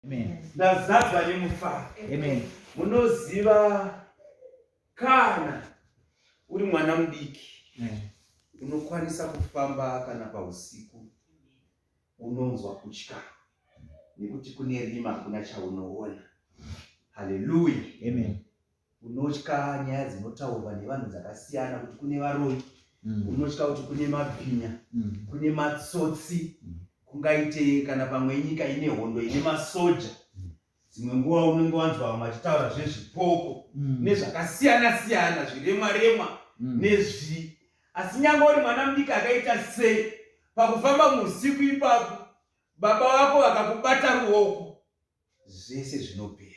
Ndazadzwa nemufaro. Munoziva kana uri mwana mudiki unokwanisa kufamba kana pausiku unonzwa kutya nekuti kune rima hakuna chaunoona. Haleluya. Amen. Unotya nyaya dzinotaurwa nevanhu dzakasiyana kuti kune varoyi. Unotya kuti kune mabhinya, kune matsotsi, kungaite kana pamwe nyika ine hondo ine masoja. Dzimwe nguva unenge wanzwa vamwe vachitaura zvezvipoko nezvakasiyana siyana, zviremwa remwa nezvi. Asi nyange uri mwana mudiki akaita sei, pakufamba muusiku ipapo baba vako vakakubata ruoko, zvese zvinopera.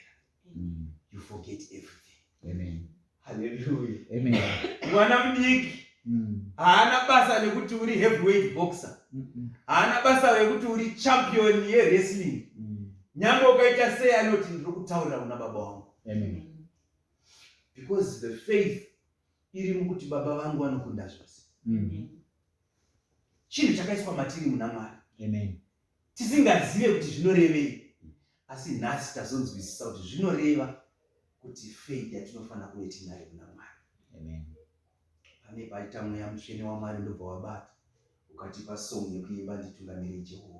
You forget everything. Amen. Hallelujah. Amen. Mwana mudiki haana basa nekuti uri heavyweight boxer, haana basa rekuti uri champion yewrestling. Nyange ukaita sei, anoti ndiri kutaurira kuna baba vangu. Amen. Because the faith iri mukuti baba vangu vanokunda zvose. Chinhu chakaiswa matiri muna Mwari. Amen. Tisingazive kuti zvinorevei, asi nhasi tazonzwisisa kuti zvinoreva kuti faith yatinofanira kuve tinayo kuna Mwari. Amen. Pane paita mweya mutsvene waMwari ndobva wabata ukatipa song yekuimba nditungamirei Jehovha.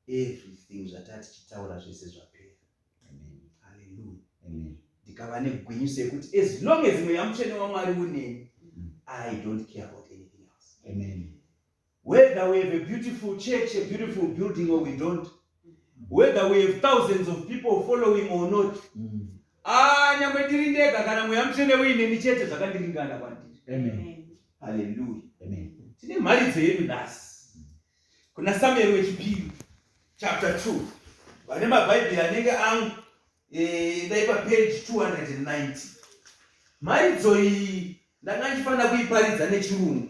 Everything zvatati tichitaura zvese zvapera. Amen. Hallelujah. Amen. Ndikava negwinyiso yekuti as long as mweya mutsvene waMwari uneni, I don't care about anything else. Amen. Whether we have a beautiful church, a beautiful building, or we don't, whether we have thousands of people following or not, ah, nyangwe ndiri ndega, kana mweya mutsvene uineni chete, zvakandiringana kwandiri. Amen. Hallelujah. Amen. Tine mharidzo yedu nhasi kuna Samueri wechipiri chapter 2. Vane mabhaibheri anenge angu, endai papage 290. Mharidzo iyi ndanga ndichifanira kuiparidza nechirungu,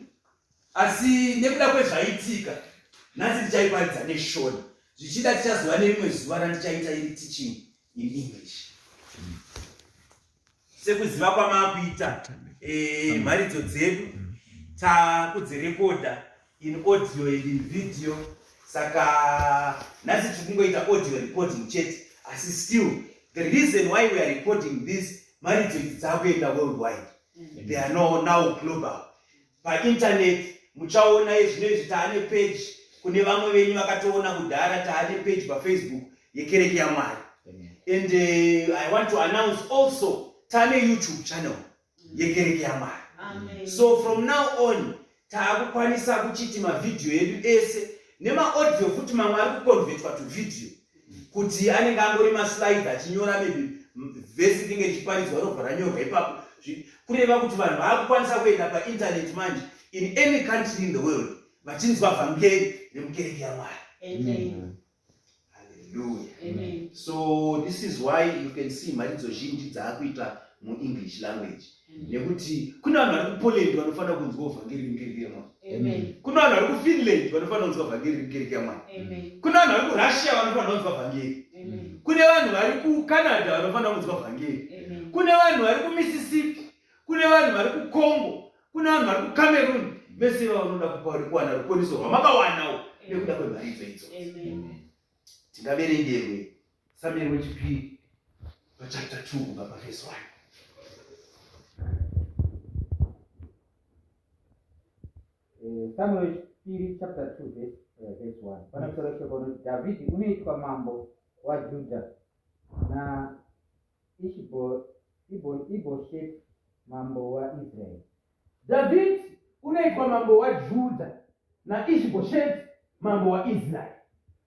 asi nekuda kwezvaitika nhasi ndichaiparidza neshona. Zvichida tichazova nerimwe zuva randichaita iri teaching in English. Sekuziva kwamakuita, mharidzo dzedu takudzirekoda in audio and in video, saka nhasi tiri kungoita audio recording chete. Asi still the reason why we are recording this, mharidzo idzi dzakuenda worldwide. They are now global. Painternet muchaona izvino izvi taane page. Kune vamwe venyu vakatoona kudhara, taane page paFacebook yekereke yaMwari. And I want to announce also, taane YouTube channel yekereke yaMwari. So from now on taakukwanisa kuchiti mavhidhiyo edu ese nemaaudio futi, mamwe ari kuconvertwa to video, kuti anenge angori maslides achinyora maybe vhesi inenge ichiparidzwa robva ranyorwa ipapo. Kureva kuti vanhu vaakukwanisa kuenda painternet manje in any country in the world vachinzwa vhangeri remukereke yaMwari. Amen. Hallelujah. Amen. So this is why you can see mharidzo zhinji dzaakuita muEnglish language, nekuti kune vanhu vari kuPoland vanofanira kunzwa vhangeri remukereke yaMwari. Amen. Kune vanhu vari kuFinland vanofanira kunzwa vhangeri remukereke yaMwari. Amen. Kune vanhu vari kuRussia vanofanira kunzwa vhangeri. Amen. Kune vanhu vari kuCanada vanofanira kunzwa vhangeri. Amen. Kune vanhu vari kuMississippi, kune vanhu vari kuCongo, kune vanhu vari kuCameroon, vese vanoda kuwana ruponiso rwamakawanawo nekuda kwemharidzo idzodzo. Amen. Tingaverengerwe Samueri wechipiri pachapter 2 kubva pavhesi 1. Samuel wechipiri chapter 2 verse 1, panotaura shoko rinoti, Dhavhidhi unoitwa mambo waJudha na Ishibosheti mambo waIsraeri. Dhavhidhi unoitwa mambo waJudha naIshibhosheti mambo waIsraeri.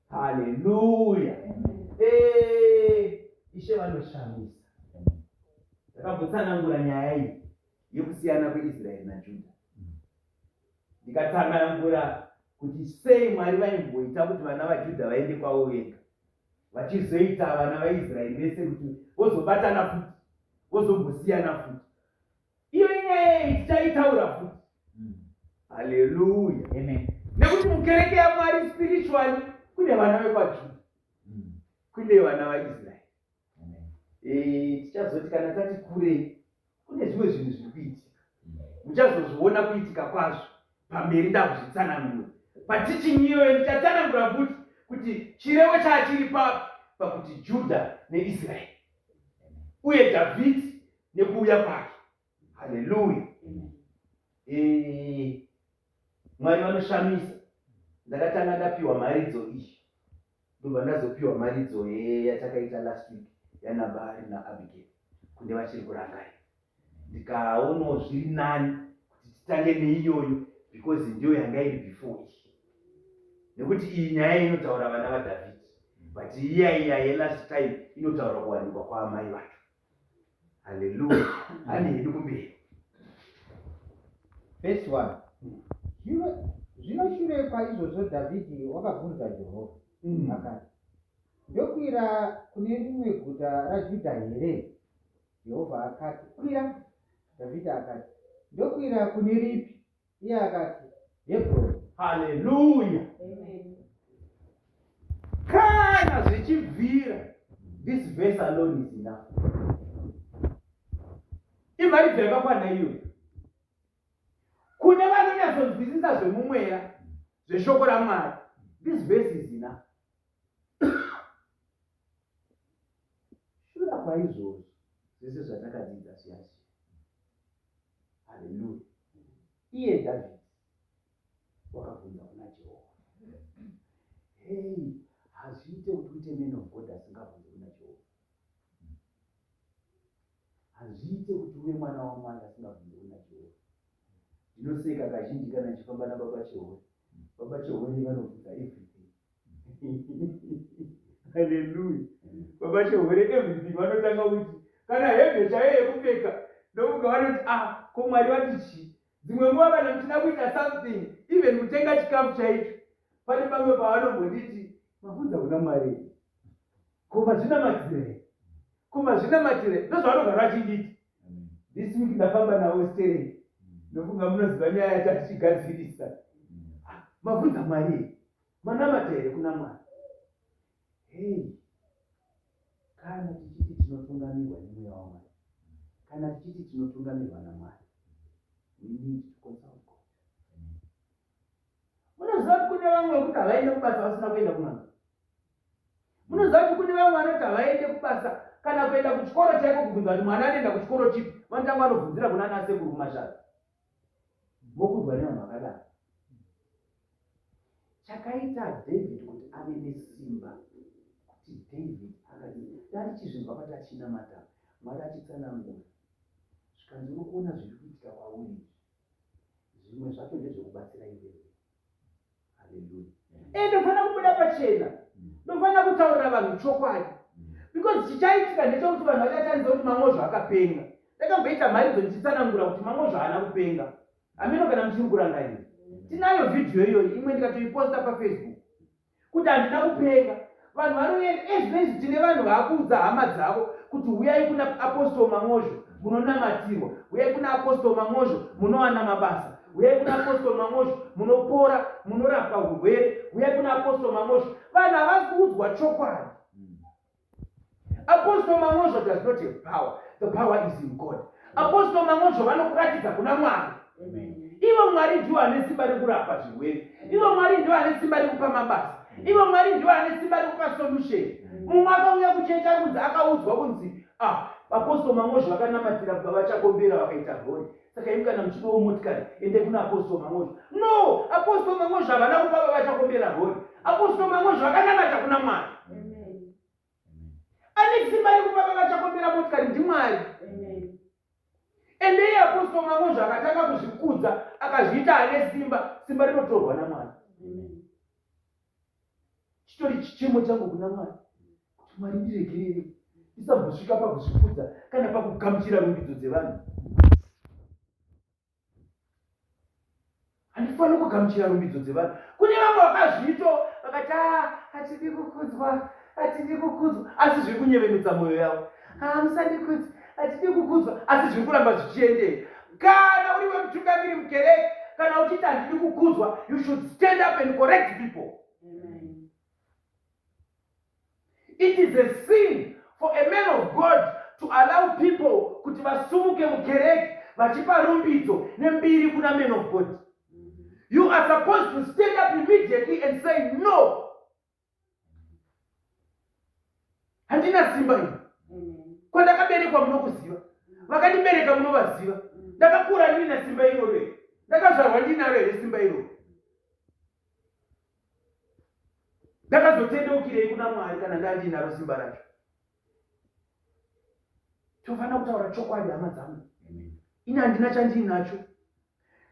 Haleluya. Ishe vanoshamisa. Ndakambotsanangura nyaya iyi yekusiyana kweIsraeri naJudha, ndikatsanangura kuti sei Mwari vaimboita kuti vana vaJudha vaende kwavo vega, vachizoita vana vaIsraeri vese kuti vozobatana futi, vozombosiyana futi. Iyo inyaya iyi tichaitaura futi. Haleluya. Amen. Nekuti mukereke yaMwari spiritually kune vana vekwaJudha, kune vana vaIsraeri. Amen. Tichazoti kana tati kurei, kune zvimwe zvinhu zviri kuitika, muchazozviona kuitika kwazvo pamberi. Ndakuzvitsanangura pateaching iyoyo, ndichatsanangura futi. kuti chirevo chaachiri papi pakuti Judha neIsraeri uye Dhavhidhi nekuuya kwake. Haleluya! Eh, Mwari vanoshamisa. Ndakatanga ndapiwa mharidzo iyi ndobva ndazopiwa mharidzo yatakaita last week yaNabhari naAbigail kune vachiri kurangarira. Ndikaonawo zviri nani kuti titange neiyoyo because ndiyo yanga iri before iyi nekuti iyi nyaya inotaura vana vaDhavhidhi but iya iya yelast time inotaura kuwanikwa kwaamai vacho. Haleluya. Handi hedu kumberi. Verse 1. Zvino shure kwaizvozvo Dhavhidhi wakabvunza Jehovha, akati, Ndokwira kune rimwe guta raJudha here? Jehovha akati, Kwira. Dhavhidhi akati, Ndokwira kune ripi? Iye akati, Hebroni. Haleluya. Kana zvichibvira, this verse alone is enough. Imharidzo yakakwana iyoyo. Kune vanonyatsonzwisisa zvemumweya zveshoko raMwari, this verse is enough. Shure kwaizvozvo zvese zvatakadzidza zviya zviya. Haleluya. Iye Dhavhidhi wakabvunza kuna Jehovha. Hey, hazviite kuti uite man of God asingabvunze kuna Jehovha. Hazviite kuti uve mwana waMwari asingabvunze kuna Jehovha. Ndinoseka kazhinji kana ndichifamba nababa Chehore. Baba Chehore vanobvunza everything. Haleluya. Baba Chehore everything vanotanga kuti kana hembe chaiyo yekupfeka ndokuga vanoti ah ko Mwari vati chii? Dzimwe nguva kana muchida kuita something even kutenga chikafu chaicho pane pamwe pavanombonditi mabvunza kuna Mwari here? Ko mazvinamatira here? Ko mazvinamatira here? Ndozvavanogara vachinditi. This week ndafamba navo stereki. Ndofunga munoziva nyaya yatatichigadzirisa. Ah, mabvunza Mwari here? Manamata here kuna Mwari? Hey, kana tichiti tinotungamirwa nemweya waMwari, kana tichiti tinotungamirwa naMwari, we need to consult God. Munoziva kuti kune vamwe vekuti havaende kubasa vasina kuenda kun'anga. Munoziva kuti kune vamwe vanoti havaende kubasa kana kuenda kuchikoro chaiko kubvunza kuti mwana anoenda kuchikoro chipi, vanotanga vanobvunzira kuna anasekuru kumashavi. Mokundwa nevanhu vakadaro. Chakaita David kuti ave nesimba kuti David akati dai chizvinzwa pati achinamata Mwari achitsanangura zvikanzi uri kuona zviri kuitika kwauri izvi zvimwe zvacho ndezvekubatsira iwewe. Haleluya. Eh, ndofanira kubuda pachena. Ndofanira kutaurira vanhu chokwadi. Because chichaitika ndechekuti vanhu vachatarisa kuti Mangozvo akapenga. Ndakamboita mharidzo ndichitsanangura kuti Mangozvo haana kupenga. Hameno kana muchiri kurangarira. Tinayo vhidhiyo iyoyi, imwe ndikatoiposta paFacebook. Kuti handina kupenga. Vanhu vanoenda ezvinezvi tine vanhu vaakuudza hama dzavo kuti huyai kuna Apostle Mangozho munonamatirwa, huyai kuna Apostle Mangozho munowana mabasa, huyai kuna Apostle Mangozho munopora, munorapwa hurwere, huyai kuna Apostle Mangozho. Vanhu havasi kuudzwa chokwadi. Apostle Mangozho does not have power. The power is in God. Apostle Mangozho vanokuratidza kuna Mwari. Ivo Mwari ndivo ane simba rekurapa zvirwere. Ivo Mwari ndivo ane simba rekupa mabasa. Ivo Mwari ndivo ane simba rekupa solution. Mumwe akauya kuchechi ari kunzi akaudzwa kunzi ah, Apostle Mangozho vakanamatira baba Chakombera vakaita rori. Saka imi kana muchidawo motikari endai kuna Apostle Mangozho. No, Apostle Mangozho havana kupa baba Chakombera rori. Apostle Mangozho vakanamata kuna Mwari. Ane simba rekupa baba Chakombera motikari ndiMwari. Ende iye Apostle Mangozho akatanga kuzvikudza akazviita ane simba, simba rinotorwa naMwari. Chitori chichemo changu kuna Mwari kuti Mwari ndiregerere ndisambosvika pakuzvikudza kana pakugamuchira rumbidzo dzevanhu. Handifaniri kugamuchira rumbidzo dzevanhu. Kune vamwe vakazviito vakati ah, hatidi kukudzwa, hatidi kukudzwa, asi zviri kunyevenutsa mwoyo yavo. Ah, musandikudza, hatidi kukudzwa, asi zviri kuramba zvichiendeka. Kana uri wemutungamiri mukereke, kana uchiti handidi kukudzwa, you should stand up and correct people. Amen. It is a sin for a man of God to allow people kuti vasumuke mukereke vachipa rumbidzo nembiri kuna man of God. You are supposed to stand up immediately and say no. Handina simba ini. Kwandakaberekwa munokuziva. Vakandibereka munovaziva. Ndakakura ndina simba iroro here? Ndakazvarwa ndinaro here simba iroro? Ndakazotendeukirei kuna Mwari kana ndandinaro simba racho? Tofanira kutaura chokwadi hama dzangu. Ini handina chandiinacho.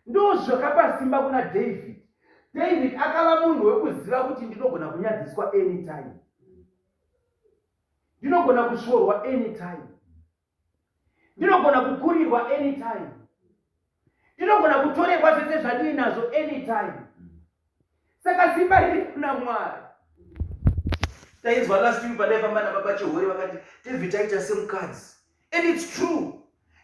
Ndozvakapa simba kuna David. David akava munhu wekuziva kuti ndinogona kunyadziswa anytime. Ndinogona kusvorwa anytime. Ndinogona kukurirwa anytime. Ndinogona kutorerwa zvese zvandiinazvo anytime. Saka simba riri kuna Mwari. Tainzwa last week pandaifamba nababa Chihore vakati David aita semukadzi. And it's true.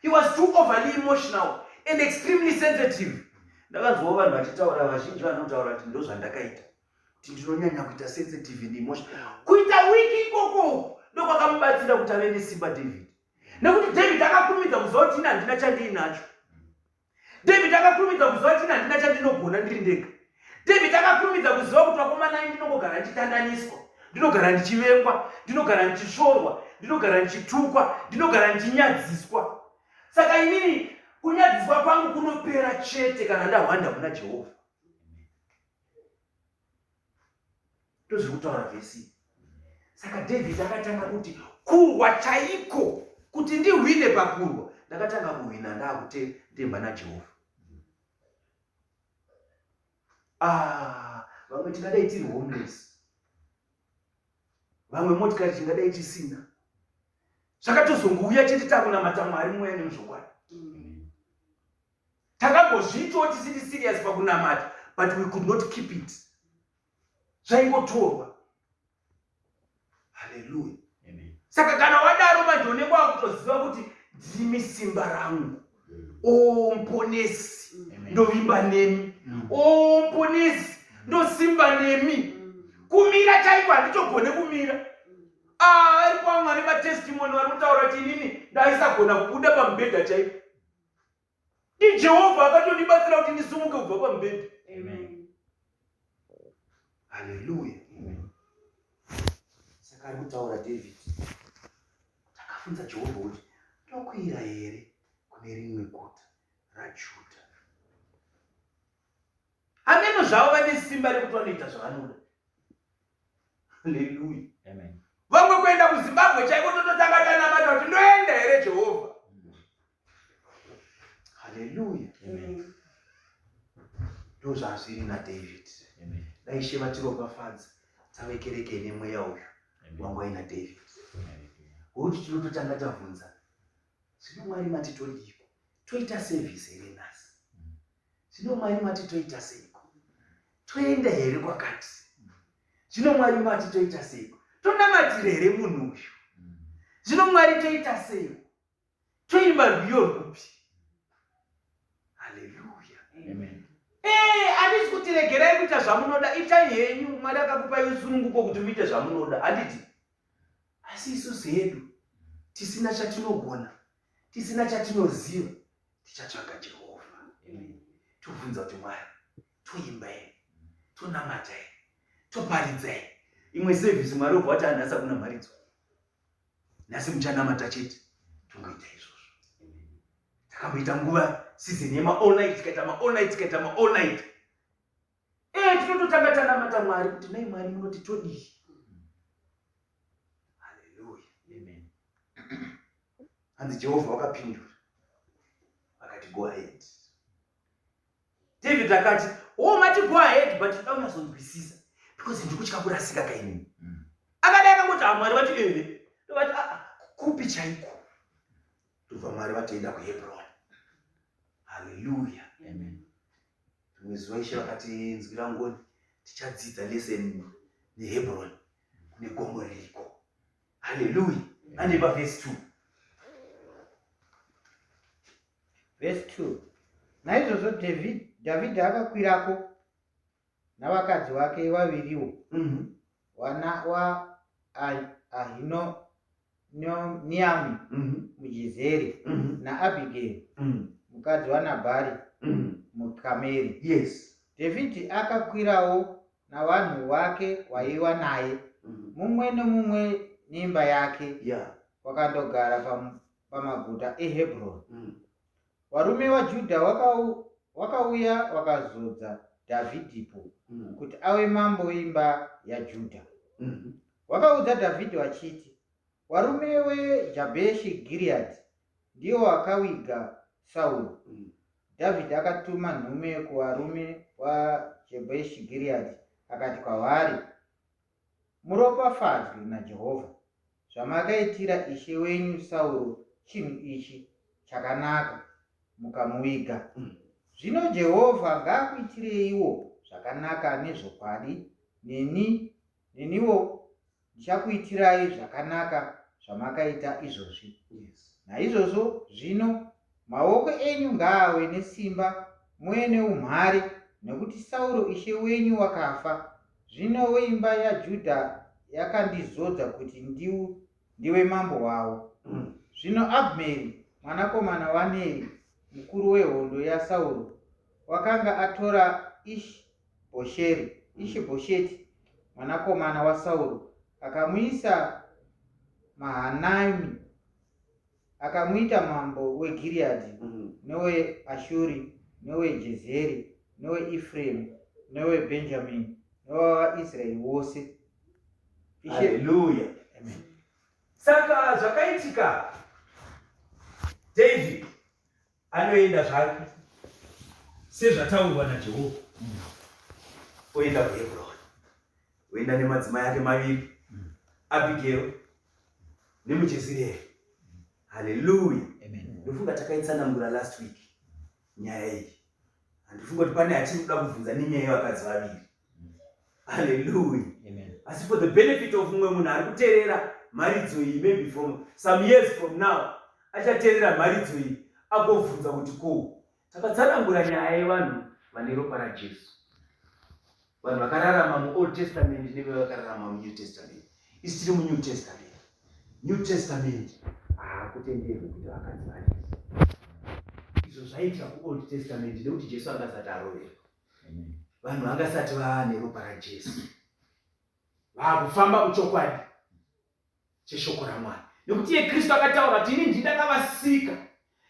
He was too overly emotional and extremely sensitive. Ndakanzwawo vanhu vachitaura vazhinji vanotaura kuti ndozvandakaita. Kuti ndinonyanya kuita sensitive and emotional. Kuita weak ikoko ndokwakamubatsira kuti ave nesimba David. Nekuti David akakurumidza kuziva kuti ini handina chandiinacho. David akakurumidza kuziva kuti ini handina chandinogona ndiri ndega. David akakurumidza kuziva kuti vakomana ini ndinongogara ndichitandaniswa, ndinogara ndichivengwa, ndinogara ndichisvorwa, ndinogara ndichitukwa, ndinogara ndichinyadziswa. Saka inini kunyadziswa kwangu kunopera chete kana ndahwanda muna Jehovha. Ndozviri kutaura vhesi. Saka David akatanga kuti kurwa chaiko kuti ndihwine pakurwa. Ndakatanga kuhwina ndakutemba naJehovha. Ah, vamwe tingadai tiri homeless. Vamwe motikari tingadai tisina. Zvakatozongouya chete takunamata Mwari mweya nemuzvokwadi. Takambozviitawo tisiri serious pakunamata but we could not keep it. Zvaingotorwa. Haleluya. Saka kana wadaro manje unenge wakutoziva kuti ndimi simba rangu. O muponesi, ndovimba nemi. O muponesi, ndosimba nemi. Kumira chaiko handitogone kumira. Ah, aripo vamwe vane matestimony vari kutaura kuti inini ndaisagona kubuda pamubhedha chaipo. NdiJehovha akatondibatsira kuti ndisumuke kubva pamubhedha. Amen. Haleluya. Saka ari kutaura David. Takafunza Jehovha kuti ndokwira here kune rimwe guta raJudha. Hameno zvavo vane simba rekuti vanoita zvavanoda. Haleluya. Amen. Vamwe kuenda kuZimbabwe chaiko tototanga tanamata kuti ndoenda here Jehovha. Haleluya. Amen. Ndozvazviri naDavid. Amen. Dai Ishe vatiropafadza tave kereke ine mweya uyu wanga uina David. Wekuti tinototanga tavhunza zvino Mwari mati todiiko? Toita service here nhasi? Zvino Mwari mati toita seiko? Toenda here kwakati? Zvino Mwari mati toita seiko? Tonamatira here munhu uyu? Zvino Mwari toita seiko? Toimba rwiyo rwupi? Haleluya. Amen. Eh, handisi kuti regerai kuita zvamunoda, itai henyu. Mwari akakupai usununguko kuti muite zvamunoda, handiti? Asi isusu hedu tisina chatinogona, tisina chatinoziva, tichatsvaga Jehovha. Tobvunza kuti Mwari, toimba here? Tonamata here? Toparidza here? Imwe service Mwari obva wati anhasi hakuna mharidzo. Nhasi muchanamata chete. Tongoita izvozvo. Takamboita nguva season yema all night, tikaita ma all night, tikaita ma all night. Eh, tinototanga tanamata Mwari kuti nai Mwari munoti todii? Haleluya. Amen. Hanzi Jehovha wakapindura. Akati go ahead. David akati, "Oh, mati go ahead but toda kunyazonzwisisa because ndikutya kurasika kainini." Akadai akangoti, "Ah, Mwari vati ehe." Ndovati, "Ah, ah, kupi chaiko?" Ndobva Mwari vatoenda kuHebron. Haleluya. Amen. Rimwe zuva Ishe vakatinzwira ngoni, tichadzidza lesson neHebron kune gomo ririko. Haleluya. Ande pa verse 2. Verse 2. Naizvozvo Dhavhidhi akakwirako navakadzi vake vaviriwo, wana waAhinoami muJezeri naAbhigairi mukadzi waNabhari muKameri. Yes. Dhavhidhi akakwirawo navanhu vake vaiva naye, mumwe nomumwe. neimba yake wakandogara pamaguta eHebroni. Varume vaJudha wakauya wakazodza Dhavhidhipo kuti ave mambo weimba yaJudha. Wakaudza Dhavhidhi vachiti, Varume weJabheshi Giriyadhi ndivo vakawiga Sauro. Dhavhidhi akatuma nhume kuvarume vaJabheshi Giriyadhi akati kwavari, Muropafadzwe naJehovha, zvamakaitira ishe wenyu Sauro chinhu ichi chakanaka, mukamuviga. Zvino Jehovha ngaakuitireiwo zvakanaka nezvokwadi, neni, neniwo ndichakuitirai zvakanaka zvamakaita izvozvi. Naizvozvo zvino maoko enyu ngaawe nesimba muve neumhare, nokuti Sauro ishe wenyu wakafa, zvino weimba yaJudha yakandizodza kuti ndiwe mambo wavo. Zvino Abneri mwanakomana waNeri, mukuru wehondo yaSauro, wakanga atora Ishbhosheri, Ishibhosheti mwanakomana waSauro, akamuisa Mahanaimi, akamuita mambo weGiriyadhi neweAshuri neweJezeri neweEfremu neweBhenjamini newavaIsraeri vose. Haleluya. Saka zvakaitika, David anoenda zvake sezvataurwa naJehovha, oenda kuHebroni, oenda nemadzimai ake maviri, Abigail nemuJezreeri. Haleluya. Ndofunga takaitsanangura last week nyaya iyi. Handifunga kuti pane achiri kuda kubvunza nenyaya yevakadzi vaviri. Haleluya. Asi for the benefit of mumwe munhu ari kuteerera mharidzo iyi, maybe from some years from now achateerera mharidzo iyi agovhunza kuti ko takatsanangura nyaya yevanhu vane ropa raJesu, vanhu vakararama muOld Testament nevevakararama muNew Testament. Isi tiri muNew Testament. New Testament haakutenderwi kuti vakadzi vaviri. Izvo zvaiitira kuOld Testament nekuti Jesu anga asati aroverwa, vanhu vangasati vaane ropa raJesu, vaakufamba muchokwadi cheshoko raMwari, nekuti iye Kristu akataura kuti ini ndindakavasika,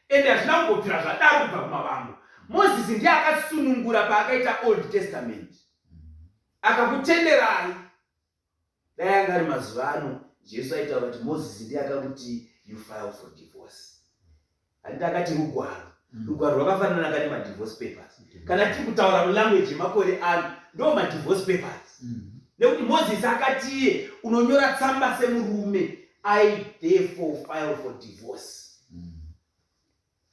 ende hazvina kumbobvira zvadaro kubva kumavambo. Mozisi ndiye akasunungura paakaita Old Testament, akakutenderai. Dai anga ari mazuva ano, Jesu aitaura kuti Mozisi ndiye akakuti you file for divorce. Handiti akati rugwaro? Rugwaro rwakafanana kane madivorce papers. Kana tiri kutaura mulanguage yemakore ano, ndo madivorce papers. Nekuti Mozisi akatiye unonyora tsamba semurume, I therefore file for divorce.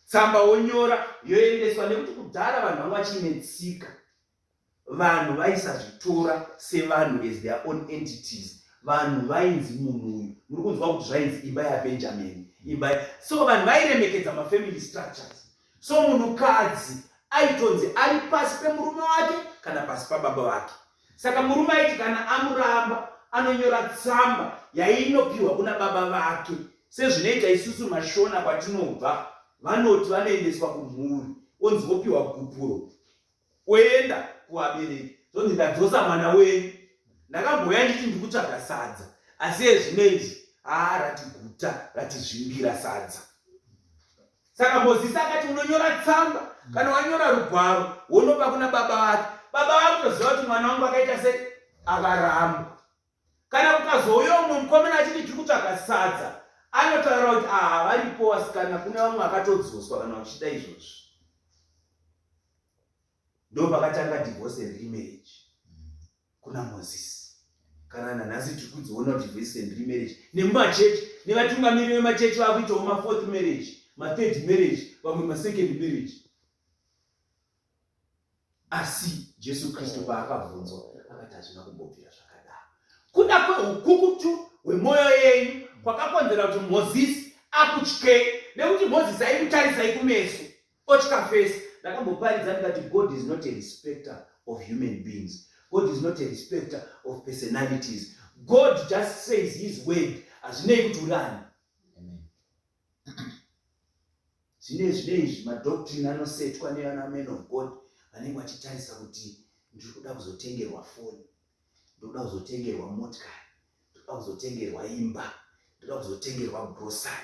Tsamba wonyora yoendeswa, nekuti kudhara vanhu vanga vachiine tsika. Vanhu vaisazvitora sevanhu as their own entities. Vanhu vainzi munhu uyu, muri kunzwa kuti zvainzi imba yaBenjamin, imba. So vanhu vairemekedza mafamily structures. So munhukadzi aitonzi ari pasi pemurume wake kana pasi pababa vake. Saka murume aiti kana amuramba anonyora tsamba yainopiwa kuna baba vake, sezvinoita isusu maShona kwatinobva, vanoti vanoendeswa kumhuri onzi vopiwa gupuro, oenda kuvabereki, zvonzi ndadzosa mwana wenyu, ndakambouya nditi ndikutsvaga sadza, asi ezvino izvi haa rati guta ratizvimbira sadza. Saka Mozisi akati unonyora tsamba, kana wanyora rugwaro wonopa kuna baba vake, baba vakutoziva kuti mwana wangu akaita sei, akarambwa. Kana kukazouya umwe mukomana achiti tiri kutsvaga sadza, anotaura kuti aha varipo vasikana, kune vamwe vakatodzoswa kana uchida izvozvi. Ndo pakatanga divorce and remarriage kuna Mozisi. Kana nanhasi tiri kudziona divorce and remarriage nemumachechi, nevatungamiri vemachechi vakuitawo mafourth marriage, mathird marriage, vamwe masecond marriage. Asi Jesu Kristu paakabvunzwa akati hazvina kumbobvira zvakadaro. Kuda kweukukutu hwemwoyo yenyu kwakakonzera kuti Mozisi akutyei, nekuti Mozisi aikutarisai kumeso otya fesi. Ndakamboparidza ndikati God is not a respecter of human beings. God is not a respecter of personalities. God just says his word. Hazvinei kuti uri ani. Zvine zvine izvi madoctrine anosetwa nevana man of God vanenge vachitarisa kuti ndiri kuda kuzotengerwa foni, ndiri kuda kuzotengerwa motikari, ndiri Ndoda kuzotengerwa imba, ndoda kuzotengerwa grocery.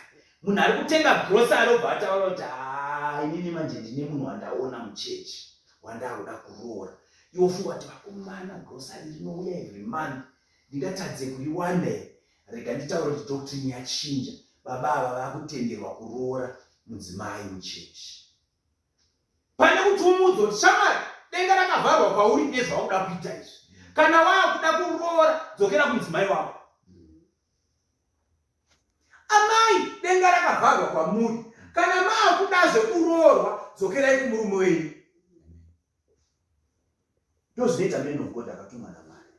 Munhu ari kutenga grocery obva ataura kuti haa, inini manje ndine munhu wandaona muchechi wandakuda kuroora. Iwe wofunga kuti vakomana, grocery rinouya every month, ndingatadze kuriwana here? Rega nditaure kuti doctrine yachinja. Baba ava vakutenderwa kuroora mudzimai muchechi. Pane kuti umuudze kuti shamwari, denga rakavharwa kwauri nezvaukuda kuita izvi. Kana waakuda kuroora, dzokera kumudzimai wako. Amai, denga rakavharwa kwamuri. Kana maakudazve kuroorwa, dzokerai kumurume wenyu. Ndozvinoita man of God akatumwa naMwari.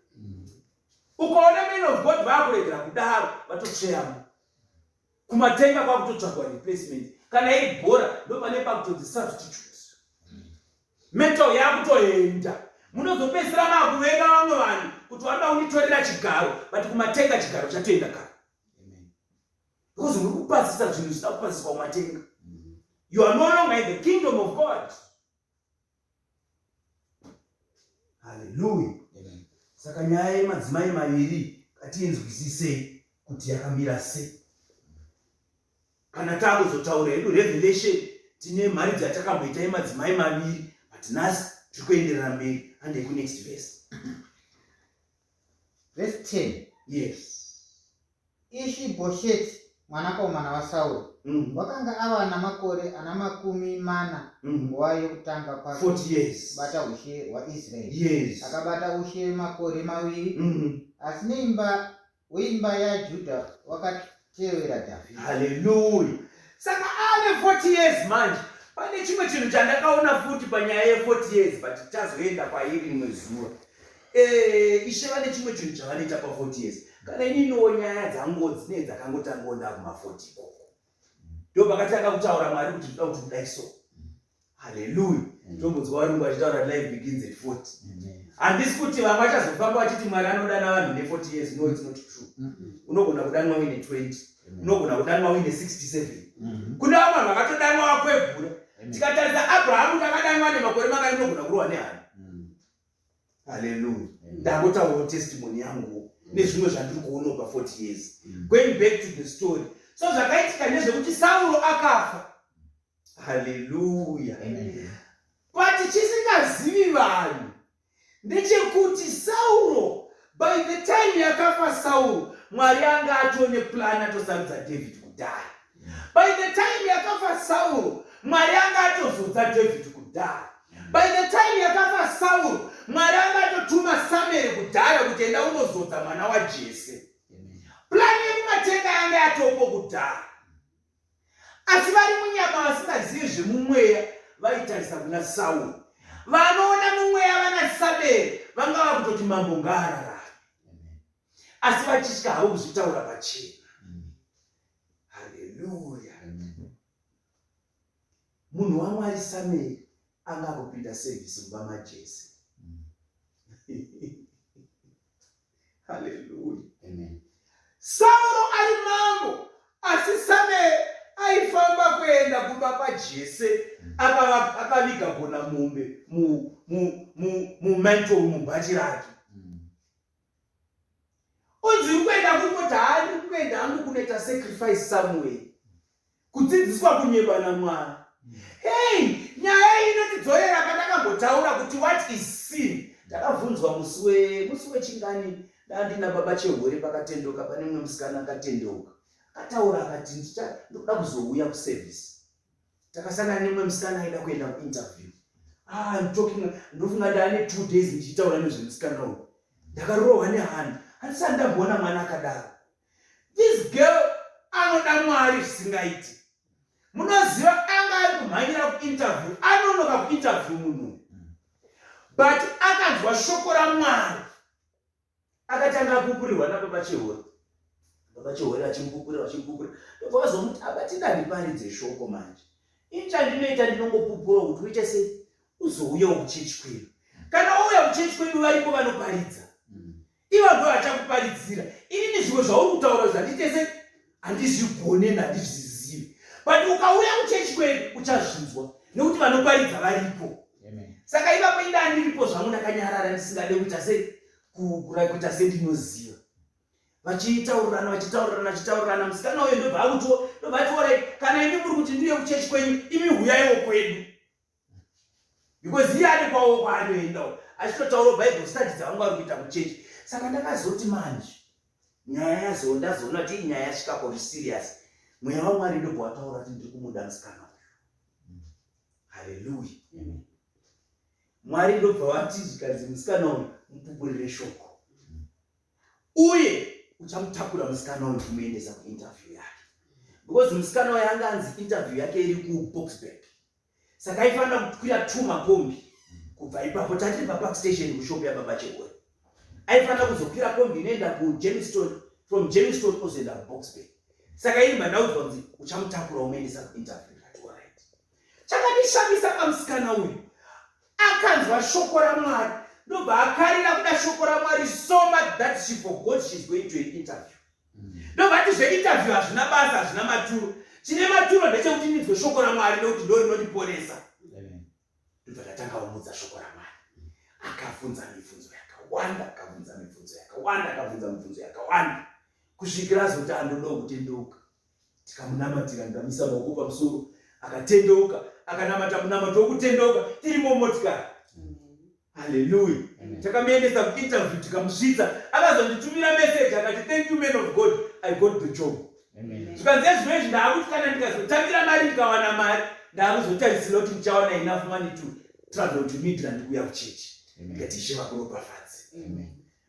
Ukaona man of God vaakuregera kudaro, vatotsveyamo. Kumatenga kwakutotsvagwa replacement. Kana iri bhora ndopane pakutonzi substitute. Mental yakutoenda. Munozopedzisira makuvenga vamwe vanhu kuti vanoda kunditorera chigaro, but kumatenga chigaro chatoenda kare. Because muri kupasisa zvinhu zvisina kupasiswa kumatenga. You are no longer in the kingdom of God. Hallelujah. Saka nyaya yemadzimai maviri ngatiinzwisisei kuti yakamira sei. Kana takuzotaura hedu revelation tine mharidzo yatakamboita yemadzimai maviri, but nhasi tiri kuenderera mberi handei kunext verse. Verse 10. Yes. Ishi-bhosheti mwanakomana waSauro wakanga ava namakore ana 40 munguva yokutanga kwake 40 years. kubata ushe hwaIsraeri. Akabata ushe makore maviri, asi neimba weimba yaJudha wakatevera Dhavhidhi. Haleluya. Saka ane 40 years manje. Pane chimwe chinhu chandakaona futi panyaya ye40 years, but tazoenda kwairi rimwe zuva. Ishe vane chimwe chinhu chavanoita pa40 years. Kana ininiwo nyaya dzangu dzinee dzakangotangawo ndakuma40 ikoko. Ndo pakatanga kutaura Mwari kuti ndoda kuti kudai so. Haleluya. Tombonzwa varungu vachitaura life begins at 40. Handisi kuti vamwe vachazofamba vachiti Mwari anodana vanhu ne40 years. No, it's not true. Unogona kudanwa uine 20. Unogona kudanwa uine 67. Kune vamwe vanhu vakatodanwa vakwegura. Tikatarisa Abrahamu takadanwa nemakore mangani, unogona kurohwa nehana. Haleluya. Ndangotaurawo testimony yangu nezvimwe zvandiri kuonawo pa40 years. Going back to the story. So zvakaitika ndezvekuti Sauro akafa. Haleluya. But chisingazivi vanhu ndechekuti Sauro, by the time yakafa Sauro, Mwari anga atone plan, atosarudza David kudhaya. By the time yakafa Sauro, Mwari anga atozodza David kudhaya. By the time yakafa Sauro, Mwari anga atotuma Samuel kudhaya kuti enda unozodza mwana waJese. Plan yekumatenga yanga yatopo kudhaya. Asi vari munyama vasingazivi zvemumweya vaitarisa kuna Sauro. Vanoona mumweya vana Samuel vanga vakutoti mambo ngaararame. Asi vachitya havo kuzvitaura pachena. Haleluya. Munhu waMwari Samuel anga akupinda service mumba maJese. Haleluya. Sauro ari mambo, asi Samuel aifamba kuenda kumba kwaJese, akaviga gona mombe mumantle, mubhachi rake. Unzi uri kuenda kungoti haandi kuenda hangu kunoita sacrifice somewhere. Kudzidziswa kunyeba naMwari. Hey, nyaya inotidzorera pandakambotaura kuti what is sin. Ndakabvunzwa musi wechingani ndandina baba Chehore pakatendoka, pane mumwe musikana akatendeuka. Akataura akati ndoda kuzouya kuservice. Takasangana nemumwe musikana aida kuenda kuinterview. I'm talking, ndofunga ndaane 2 days ndichitaura nezvemusikana uyu. Ndakarohwa nehana. Handisati ndamboona mwana akadaro. This girl anoda Mwari zvisingaiti. Munoziva anga ari kumhanyira kuinterview, anonoka kuinterview munhu. But akanzwa shoko raMwari. Akatanga apupurirwa nababa Chehore. Baba Chehore vachimupupurira, vachimupupurira. Ndobva vazomuti abatinda ndiparidze shoko manje. Ini chandinoita ndinongopupura kuti uite sei? Uzouyawo kuchechi kwedu. Kana wauya kuchechi kwedu variko vanoparidza. Ivo ndo vachakuparidzira. Inini zvimwe zvauri kutaura zvandiite sei? Handizvigone, handizvizivi. But ukauya kuchechi kwedu uchazvinzwa nekuti vanoparidza varipo. Saka ipapo inda ndiripo zvangu ndakanyarara ndisingade kuita sei? Kuita sendinoziva. Vachitaurirana, vachitaurirana, vachitaurirana. Musikana uyo ndobva akuti, ndobva ati, alright, kana imi muri kuti ndiye kuchechi kwenyu, imi huyaiwo kwedu. Because iye ane kwawo kwaanoendawo. Achitotaurawo Bible study dzavanga vari kuita kuchechi. Saka ndakazoti manje, nyaya yazo ndazoona kuti iyi nyaya yasvika kuri serious. Mweya waMwari ndobva wataura kuti ndiri kumuda musikana uyu. Hallelujah. Mwari ndobva vati zvikanzi musikana uyu mupupurire shoko. Uye uchamutakura musikana uyu kumuendesa kuinterview yake. Because musikana uyu anga anzi interview yake iri kuBoksburg. Saka aifanira kukwira 2 makombi kubva ipapo. Tatiri paPark Station kushop yababa Chehore. Aifanira kuzokwira kombi inoenda kuJermiston, from Germiston ozoenda kuBoksburg. Saka ini mandaudzwa kunzi uchamutakura umuendesa kuinterview. Ndikati alright. Chakandishamisa pamusikana uyu, akanzwa shoko raMwari ndobva akarira kuda shoko raMwari so much that she forgot she's going to an interview. Ndobva ati zveinterview hazvina basa, hazvina maturo. Chine maturo ndechekuti ndinzwe shoko raMwari nekuti ndo rinondiponesa. Ndobva ndatanga kumudza shoko raMwari. Akabvunza mibvunzo yakawanda, akabvunza mibvunzo yakawanda, akabvunza mibvunzo yakawanda kusvikira azoti andodawo kutendeuka. Tikamunamatira, ndikamisa maoko pamusoro, akatendeuka, akanamata munamato wokutendeuka tiri mumotikari. Hallelujah. Takamuendesa kuinterview tikamusvitsa, akazonditumira message akati thank you man of God, I got the job. Zvikanzi ezvino izvi ndaakuti kana ndikazotambira mari ndikawana mari ndaakuzotarisira kuti ndichawana enough money to travel to Midrand kuuya kuchechi. Ndikati Ishe vakuropafadze.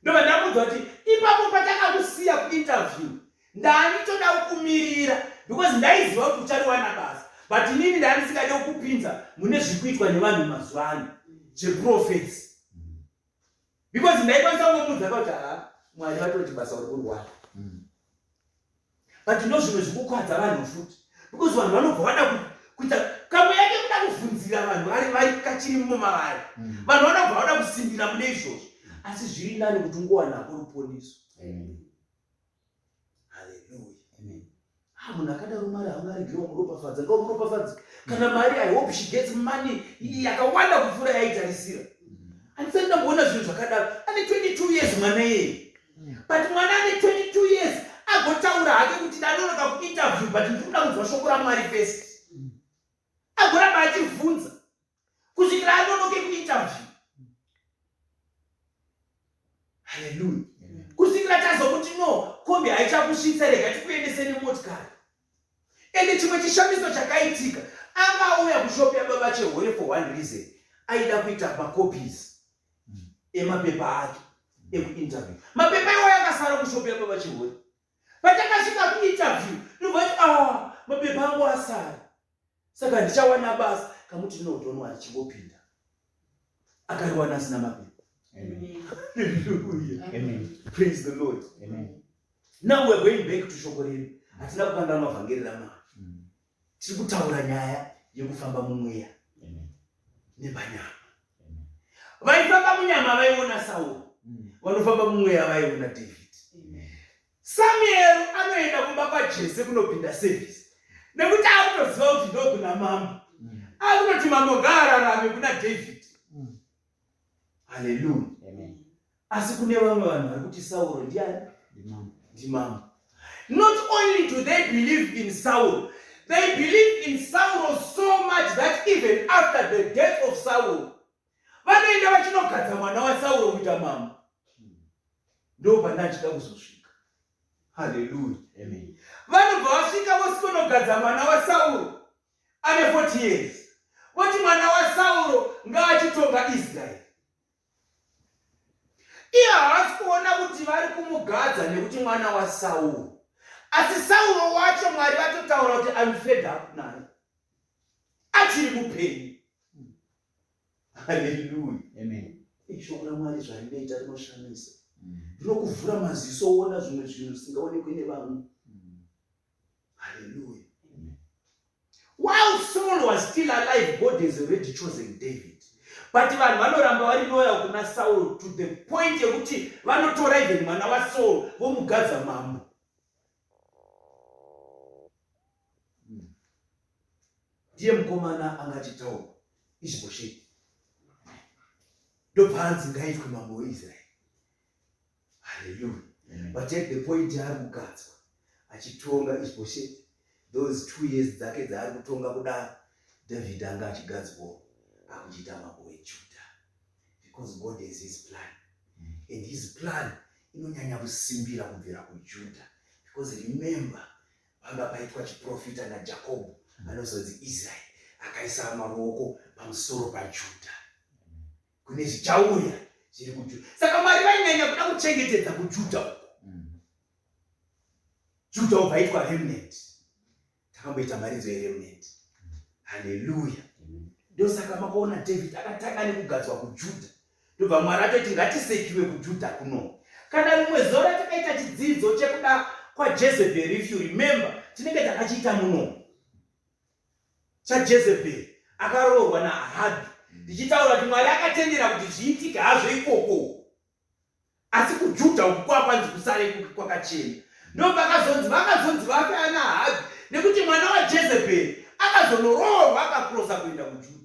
Ndobva ndamuudza kuti ipapo patakakusiya kuinterview ndanditoda kukumirira because ndaiziva kuti uchariwana basa, but inini ndandisingade kukupinza mune zviri kuitwa nevanhu mazuva ano zveprofets, because ndaikwanisa kungomuudza kuti haa Mwari vatoti basa uri kurwara. But ndo zvimwe zvikukwadza vanhu futi, because vanhu vanobva vada kuita kamwe yake kuda kuvhunzira vanhu vari vari kachiri mumavari. Vanhu vanobva vada kusimbira mune izvozvo, asi zviri nani kuti ungowanako ruponiso. Haleluya. Ah, munhu akadaro Mwari haangaregewo muropafadza, ngaumuropafadze. Kana mari, I hope she gets money yakawanda kupfuura yaitarisira. Handisati ndamboona zvinhu zvakadaro. Ane 22 years mwana iyeye. But mwana ane 22 years agotaura hake kuti ndanonoka kuinterview but ndiri kuda kunzwa shoko raMwari first. Agoramba achivhunza kusvikira anonoke kuinterview. Haleluya. Kusvikira tazokuti no, kombi haichakusvitsa, rega tikuendese nemotikari. Ende chimwe chishamiso chakaitika, anga auya kushop yababa Chehore for one reason, aida kuita macopies emapepa ake ekuinterview. Mapepa iwayo akasara kushop yababa Chehore. Patakasvika kuinterview ndobva ati ah, mapepa angu asara, saka handichawana basa. Kamuti no, don't worry, chingopinda. Akariwana asina mapepa. Hallelujah. Amen. Praise the Lord. Amen. Now we are going back to shoko redu. Hatina kukanganwa vhangeri raMwari. Tiri kutaura nyaya yekufamba mumweya nepanyama. Vaifamba munyama vaiona Sauro, vanofamba mumweya vaiona David. Samuel anoenda kumba kwaJese kunopinda service nekuti akutoziva kuti ndokuna mambo. Akutoti mambo ngaararame kuna David. Haleluya. Asi kune vamwe vanhu vari kuti Sauro ndiani? Ndimambo. Not only do they believe in Saul, they believe in Saul so much that even after the death of Saul, vanoenda vachinogadza mwana waSauro kuita mambo. Ndo pandachida kuzosvika. Haleluya. Vanobva vasvika vosikonogadza mwana waSauro ane 40 years. Voti mwana waSauro ngaachitonga Israeri. Iye haasi kuona kuti vari kumugadza nekuti mwana waSauro. Asi Sauro wacho Mwari vatotaura kuti I'm fed up naye. Achiri mupenyu. Haleluya. Amen. Shoko raMwari zvarinoita rinoshamisa. Rinokuvhura maziso uona zvimwe zvinhu zvisingaonekwi nevamwe. Haleluya. While Saul was still alive, God has already chosen David. But vanhu vanoramba vari loyal kuna Saul to the point yekuti vanotora even mwana waSaul vomugadza mambo. Ndiye mukomana anga achitaura Ishbosheti. Ndobva anzi ngaitwe mambo weIsraeri. Haleluya. But at the point yaari kugadzwa achitonga Ishbosheti, those 2 years dzake dzaari kutonga kudaro, David anga achigadzwawo akuchiita mambo weJudha, because God has his plan, and his plan inonyanya kusimbira kubvira kuJudha, because remember, panga paitwa chiprofita naJakobho anozonzi Israeri, akaisa maoko pamusoro paJudha kune zvichauya zviri kuJudha. Saka Mwari vainyanya kuda kuchengetedza kuJudha uko. Judha ubva aitwa remnant. Takamboita mharidzo yeremnant. Haleluya! Ndosaka makaona David akatanga nekugadzwa kuJudha, ndobva Mwari atoti ngatisekiwe kuJudha kuno. Kana rimwe zuva ratakaita chidzidzo chekuda kwaJezebheri, if you remember, tinenge takachiita muno, chaJezebheri akaroorwa naAhabhi, ndichitaura kuti Mwari akatendera kuti zviitike hazvo ikoko, asi kuJudha uku kwakwanzi kusare kwakachena. Ndopakazonzi vakazonzi vafe ana Ahabhi nekuti mwana waJezebheri akazonoroorwa, akakrosa kuenda kuJudha.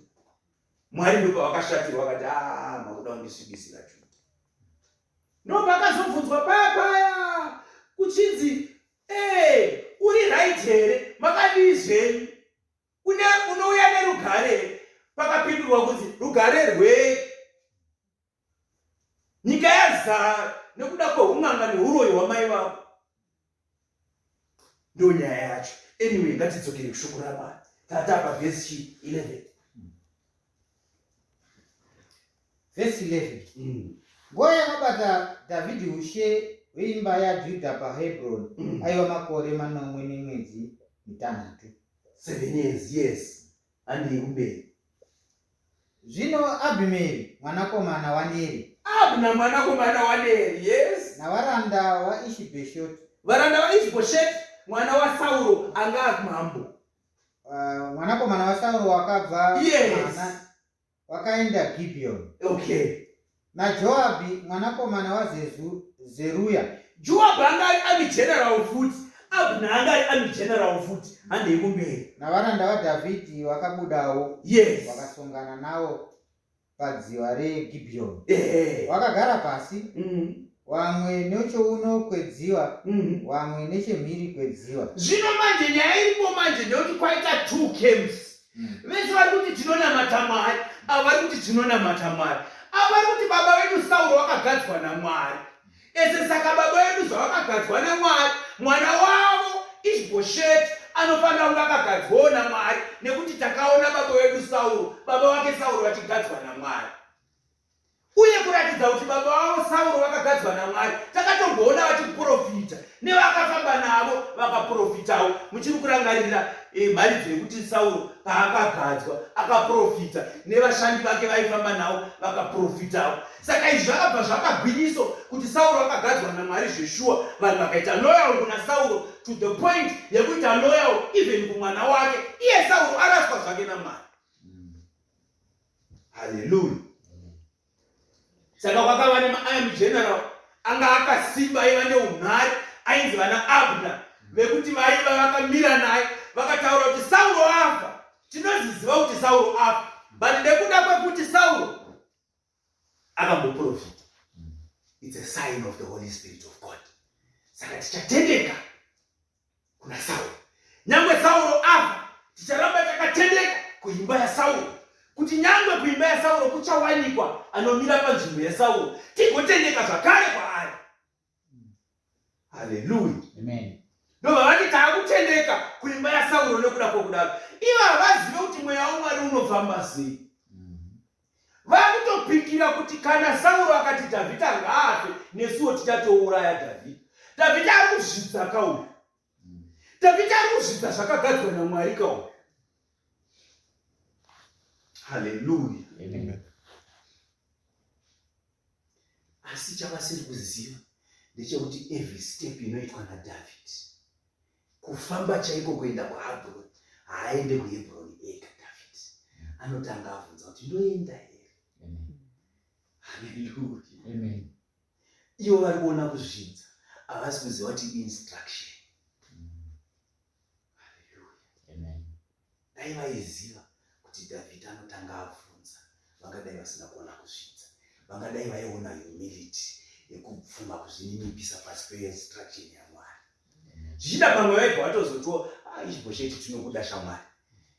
Mwari ndopavakashatirwa, akati, "A, makuda kundisvibisira Judha." Ndopakazobvunzwa paya paya kuchinzi, "E, uri right here? Makadii zvenyu? Une unouya nerugare here?" Pakapindurwa kunzi, "Rugare rwei? Nyika yazara nekuda kweun'anga neuroyi hwamai vako." Ndo nyaya yacho. Anyway, ngatidzokere kushoko raMwari. Tata pavhesi 11. Vhesi 11. Nguva yakabata Dhavhidhi ushe hweimba yaJudha paHebhuroni aiva makore 7 nemwedzi 6. 7 years, yes. Handei kumberi. Zvino Abhineri mwanakomana waNeri, Abna mwanakomana waNeri, yes. navaranda vaIshibheshoti, Varanda vaIshbhosheti mwana waSauro anga mambo. Mwanakomana waSauro wakabva wakaenda Gibhiyoni. NaJoabhi mwanakomana waZeruya. Joab anga ari army general futi, Abna anga ari army general futi. Handei kumberi. Navaranda vaDhavhidhi vakabudawo, vakasongana navo padziva reGibhiyoni. Vakagara pasi, vamwe nechouno kwedziva, vamwe nechemhiri kwedziva. Zvino manje nyaya iripo manje ndeyekuti kwaita two camps. Vese vari kuti tinonamata Mwari, ava vari kuti tinonamata Mwari, ava vari kuti baba vedu Sauro vakagadzwa naMwari ese. Saka baba vedu zvavakagadzwa naMwari, mwana wavo Ishbhosheti anofanira kunge akagadzwawo naMwari, nekuti takaona baba vedu Sauro, baba vake Sauro vachigadzwa naMwari. Uye kuratidza kuti baba vavo Sauro vakagadzwa naMwari, takatomboona vachiprofita, nevakafamba navo vakaprofitawo. Muchiri kurangarira mharidzo yekuti Sauro paakagadzwa akaprofita, nevashandi vake vaifamba navo vakaprofitawo? Saka izvi zvakabva zvakagwinyiso kuti Sauro akagadzwa naMwari zveshuwa. Vanhu vakaita loyal kuna Sauro to the point yekuita loyal even kumwana wake, iye Sauro araswa zvake naMwari. Haleluya! Saka kwakava nemaarmy general anga akasimba, aiva neumhari, ainzi vana Abna, vekuti vaiva vakamira naye, vakataura kuti Sauro afa, tinoziziva kuti Sauro afa, but nekuda kwekuti Sauro akamboprofita, it's a sign of the Holy Spirit of God, saka tichatendeka kuna Sauro. Nyangwe Sauro afa, ticharamba takatendeka kuimba yaSauro, kuti nyangwe kuimba yaSauro kuchawanikwa anomira panzvimbo yaSauro, tigotendeka zvakare kwaari. Haleluya! Ndobva vati taakutendeka kuimba yaSauro. Nekuda kwokudaro, ivo havazive kuti mweya waMwari unofamba sei. Vakutopikira kuti kana Sauro akati Dhavhidhi ngaafe, nesuwo tichatouraya Dhavhidhi. Dhavhidhi ari kuzvidza kauyu, Dhavhidhi ari kuzvidza zvakagadzwa naMwari kauyu. Haleluya! Asi chavasiri kuziva ndechekuti every step inoitwa naDhavhidhi, kufamba chaiko kuenda kuHebroni, haaende kuHebroni ega. Dhavhidhi anotanga abvunza kuti, "Ndoenda here?" Haleluya! Ivo vari kuona kuzvidza, havasi kuziva kuti instruction. Haleluya! Dai vaiziva kuti Dhavhidhi anotanga abvunza, vangadai vasina kuona kuzvidza, vangadai vaiona humility. yekubvuma kuzvininipisa pasi peinstruction yamwari. Zvichida pamwe vaibva vatozotiwo, ah, Ishbhosheti tinokuda shamwari,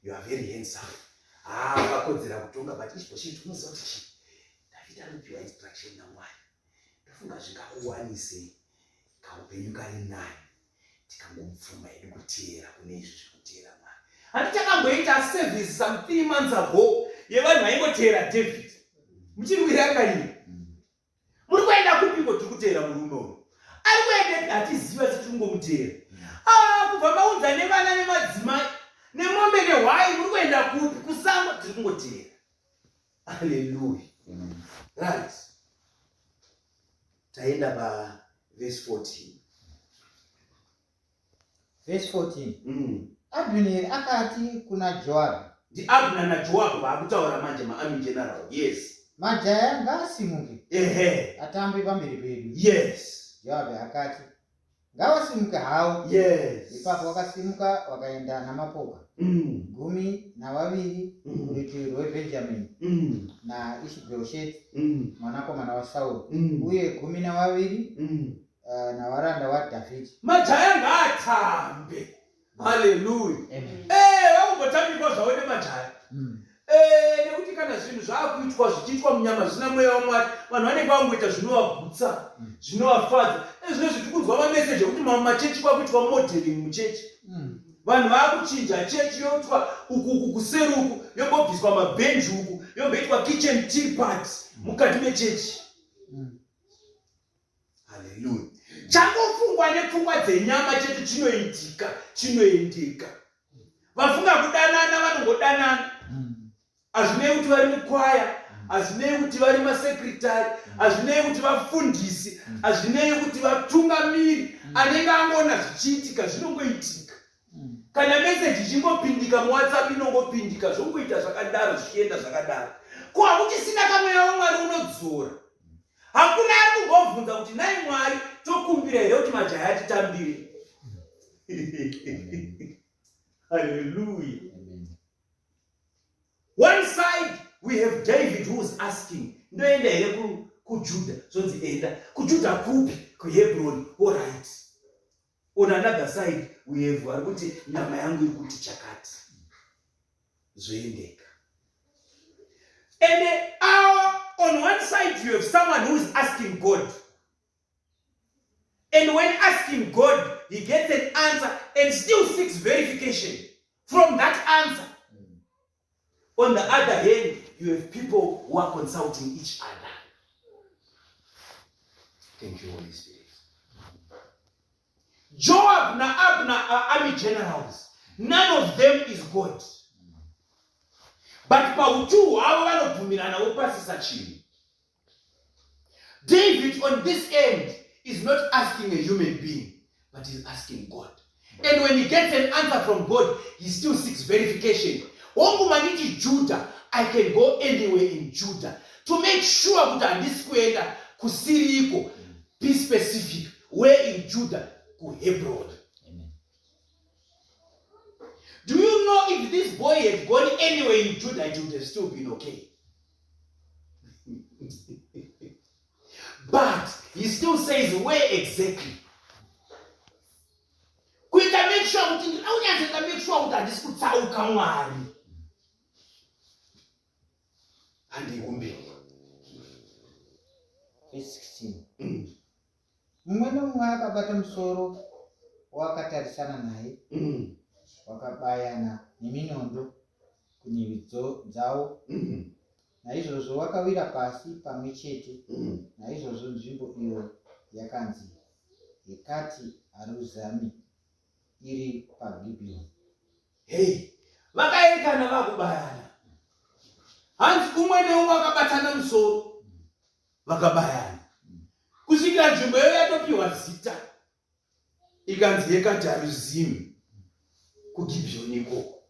you are very handsome, ah, wakakodzera kutonga, but Ishbhosheti unoziva kuti chii, Dhavhidhi anopiwa instruction namwari, ndofunga zvingakuwanise kaupenyu kari nani tikangobvuma hedu kuteera kune izvi zvekuteera Mwari. Handi takamboita service some 3 months ago yevanhu vaingoteera David. Muchiri kuirangarira? Muri kuenda kupiko? Tiri kuteera murume uyu. Ari kuendepi? Hatiziva, asi tiri kungomuteera. Ah, kubva maunza nevana nemadzimai nemombe nehwai, muri kuenda kupi? Kusango. Tiri kungoteera. Haleluya. Right, taenda pavhesi 14. Vhesi 14. Abhineri akati kuna Joabhi. Ndiabner naJoabhu vaakutaura manje, maarmy general, yes. Majaya ngaasimuke atambe pamberi pedu. Joabhi akati, ngavasimuke hawo. Ipapo wakasimuka wakaenda namapoka 12 kurutivi rweBhenjamini naIshibhosheti mwanakomana waSauro uye 12 navaranda vaDhavhidhi. Majaya ngaatambe. Haleluya. Eh, vakumbotambikwa zvavo nemajaya. Eh, nekuti kana zvinhu zvaakuitwa zvichiitwa munyama zvisina mweya wamwari, vanhu vanenge vangoita zvinovagutsa, zvinovafadza. Zvino zviti kunzwa mameseji ekuti mamwe machechi kwakuitwa modeling muchechi. Vanhu vaakuchinja chechi, yoitwa uku uku kuseri uku, yombobviswa mabhenji uku, yomboitwa kitchen tea party mukati mechechi. Haleluya. Changofungwa nepfungwa dzenyama chete chinoitika, chinoendeka. Vafunga kudanana, vanongodanana. Hazvinei kuti vari mukwaya, hazvinei kuti vari masekretari, hazvinei kuti vafundisi, hazvinei kuti vatungamiri. Anenge angoona zvichiitika, zvinongoitika. Kana meseji ichingopindika muWhatsApp, inongopindika, zvongoita zvakadaro, zvichienda zvakadaro. Ko hakuchisina kamweya wamwari unodzora. Hakuna ari kumbobvunza kuti, nai Mwari, tokumbira here kuti majaya atitambire? Haleluya. One side we have David who is asking, ndoenda here kuJuda? Zvonzi enda. KuJuda kupi? KuHebron. Alright. On another side we have vari kuti nyama yangu iri kuti chakati, zvoendeka. And on one side you have someone who is asking God, and when asking God he gets an answer and still seeks verification from that answer. On the other hand you have people who are consulting each other. Thank you, Holy Spirit. Joab naAbner are army generals. None of them is God, but pautu hwavo vanobvumirana vopasisa chinhu. David on this end is not asking a human being, but he's asking God, and when he gets an answer from God he still seeks verification. Hongu, manditi Judah, I can go anywhere in Judah. To make sure kuti handisi kuenda kusiriko, be specific, where in Judah? KuHebron. Do you know if this boy had gone anywhere in Judah, it would have still been okay? But he still says, where exactly? Kuita make sure kuti ndinoda kunyatsoita make sure kuti handisi kutsauka. Mwari, handei kumberi. Verse 16. Mumwe nomumwe akabata musoro wakatarisana naye, wakabayana neminondo kunhivi dzawo. Naizvozvo wakawira pasi pamwe chete. Naizvozvo nzvimbo iyo yakanzi Hekati Haruzami, iri paGibhiyoni. Hei, vakaerekana vakubayana. Hanzi umwe neumwe akabatana musoro, vakabayana kusvikira nzvimbo iyo yatopiwa zita, ikanzi Hekati Haruzimu, kuGibhiyoni ikoko.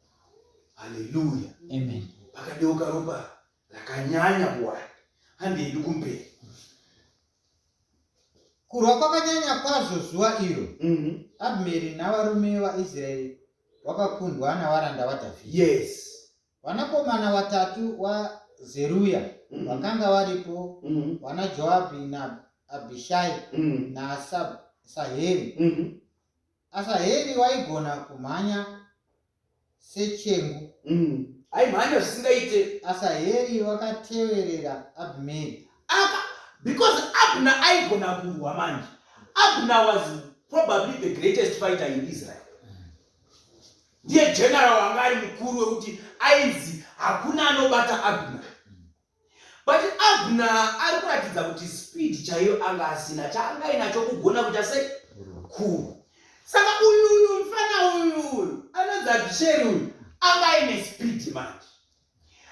Haleluya. Amen. Pakadeuka ropa rakanyanya kuwanda. Handiendi kumberi. Kurwa kwakanyanya kwazvo zuva iro. Abhumeri navarume vaIsraeri wakakundwa navaranda vaDhavhidhi. Vanakomana vatatu waZeruya vakanga varipo, vana Joabhi. Abhishai naAsaheri. Asaheri waigona kumhanya sechengu. Aimhanya zvisingaite. Asaheri wakateverera Abhineri. Aka because Abner aigona kurwa manje. Abner was probably the greatest fighter in Israel. Ndiye general wanga ari mukuru wekuti ainzi hakuna anobata Abner. But Abner ari kuratidza kuti speed chaiyo anga asina chaanga ainacho kugona kuita sei kurwa. Saka uyu uyu mfana uyu uyu anonzi Abisheri uyu anga aine speed manje.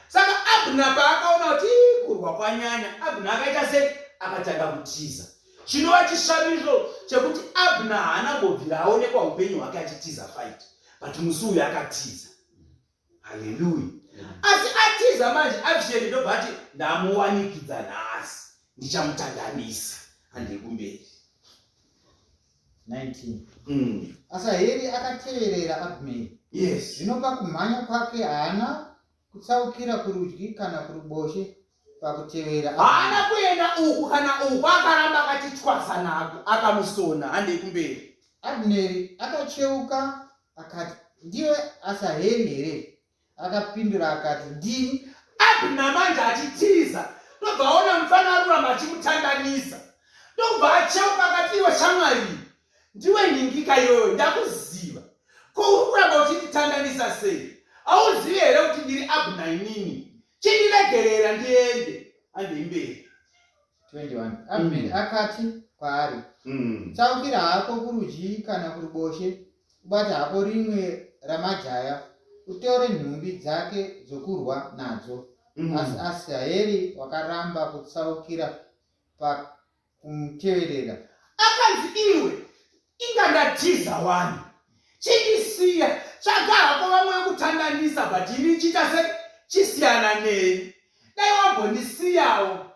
Saka Abner paakaona kuti kurwa kwanyanya, Abner akaita sei? Akatanga kutiza. Chinova chishamiso chekuti Abner haana kumbobvira aonekwa upenyu hwake achitiza fight. But musi uyu akatiza. Haleluya. Asi atiza manje Abisheri ndobva ati ndamuwanikidza nhasi ndichamutandanisa. Handei kumberi. 19 Asaheri akateverera Abneri. Yes. Zvino pakumhanya kwake haana kutsaukira kurudyi kana kuruboshe pakutevera. Haana kuenda uku kana uku, akaramba akati twasa nako, akamusona. Handei kumberi. Abneri akacheuka akati, Ndiwe Asaheri here? Akapindura akati, Ndini. Abner manje achitiza ndobva aona mufana ari kuramba achimutandanisa, ndokubva acheuka akati, Iwe shamwari, ndiwe nhingika iwewe, ndakuziva. Ko uri kuramba uchinditandanisa sei? Hauzivi here kuti ndiri Abner inini? Chindiregerera ndiende. Handei mberi. 21 Abneri akati kwaari, Tsaukira hako kurudyi kana kuruboshe, ubate hako rimwe ramajaya, utore nhumbi dzake dzokurwa nadzo. Asi Asaheri wakaramba kutsaukira pakumuteverera. Akanzi, iwe inga ndatiza wani, chindisiya, tsvaga hako vamwe vekutandanisa, but ini chiita se chisiyana neni, dai wambondisiyawo.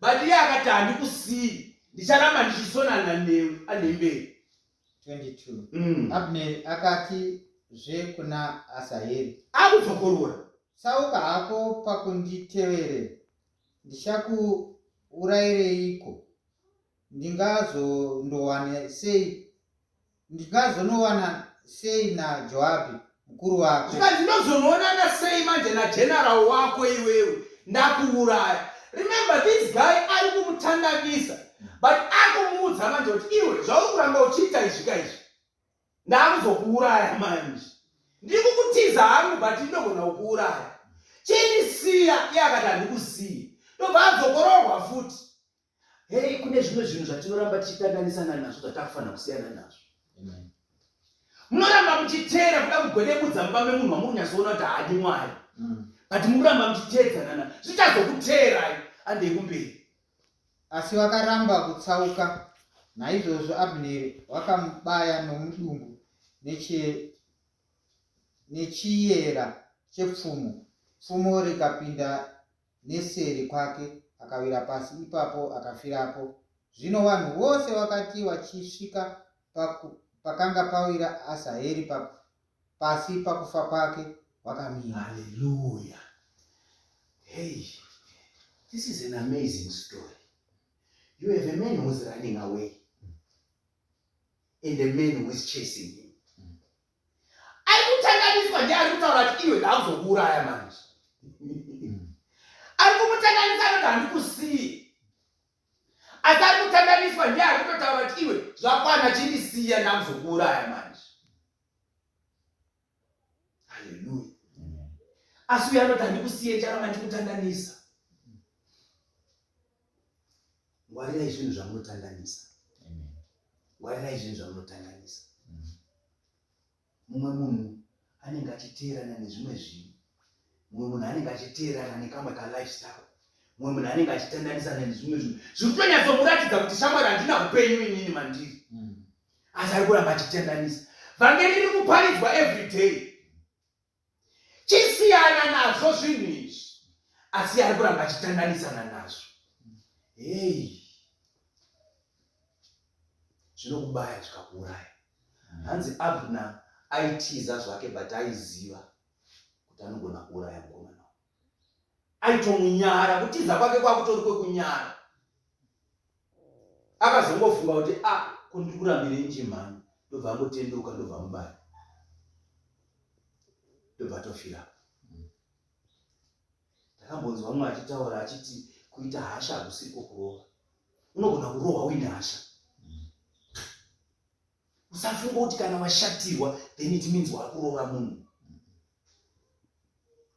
But iye akati, handikusiyi, ndicharamba ndichisonana newe. Handei mberi. 22 Abneri akati zve kuna Asaheri, akudzokorora, Tsauka hako pakunditeverera, ndichakuurayireiko? Ndingazondowana sei ndingazonowana sei naJoabhi mukuru wako? Zvikanzi, ndinozonoonana sei manje nageneral wako iwewe ndakuuraya? Remember, this guy ari kumutandanisa, but akumuudza manje kuti iwe zvauri kuramba uchiita izvi kaizvi, ndakuzokuuraya manje. Ndiri kukutiza hangu, but ndinogona kukuuraya, chindisiya. Iye akati, handikusiyi. Ndobva adzokororwa futi. Hei, kune zvimwe zvinhu zvatinoramba tichitandanisana nazvo zvatakufanira kusiyana nazvo. Munoramba muchiteera kuda kugwedebudza mumba memunhu wamuri kunyatsoona kuti haadi Mwari, but mukuramba muchiteedzanana zvichazokuteerai. Handei kumberi. Asi wakaramba kutsauka. Naizvozvo Abneri wakamubaya nomudumbu nechiyera chepfumo, pfumo rikapinda neseri kwake, akawira pasi ipapo akafirapo. Zvino vanhu vose vakati vachisvika pakanga pawira Asaheri pasi pakufa kwake, wakamira. Hallelujah. Hey, this is an amazing story. You have a man who's running away and a man who is chasing him. Ari kutandaniswa ndiye ari kutaura kuti iwe ndakuzokuuraya manje. Ari kumutandanisa anoti handikusiyi, asi ari kutandaniswa ndiye ari kutotaura kuti iwe zvakwana, chindisiya, ndakuzokuuraya manje. Haleluya. Asi uyo anoti handikusiye, ndicharamba ndikutandanisa. Ngwarirai zvinhu zvamunotandanisa, ngwarirai zvinhu zvamunotandanisa. Mumwe munhu anenge achiteerana nezvimwe zvinhu, mumwe munhu anenge achiteerana nekamwe kalifestyle, mumwe munhu anenge achitandanisana nezvimwe zvinhu zviri kutonyatsomuratidza kuti shamwari, handina upenyu inini mandiri, asi ari kuramba achitandanisa. Vhangeri riri kuparidzwa every day, chisiyana nazvo zvinhu izvi, asi ari kuramba achitandanisana nazvo. Hei, zvinokubaya zvikakuuraya. Hanzi Abner aitiza zvake, but aiziva kuti anogona kuuraya mukomana. Aitomunyara, kutiza kwake kwakutori kwekunyara. Akazongofunga kuti a ah, ko ndiri kurambirei ndichimhanya, ndobva angotendeuka ndobva amubaya, ndobva atofira. Ndakambonzwa mumwe achitaura achiti kuita hasha hakusiriko kurova, unogona kurohwa uine hasha. Usafunga kuti kana washatirwa then it means wakurova munhu.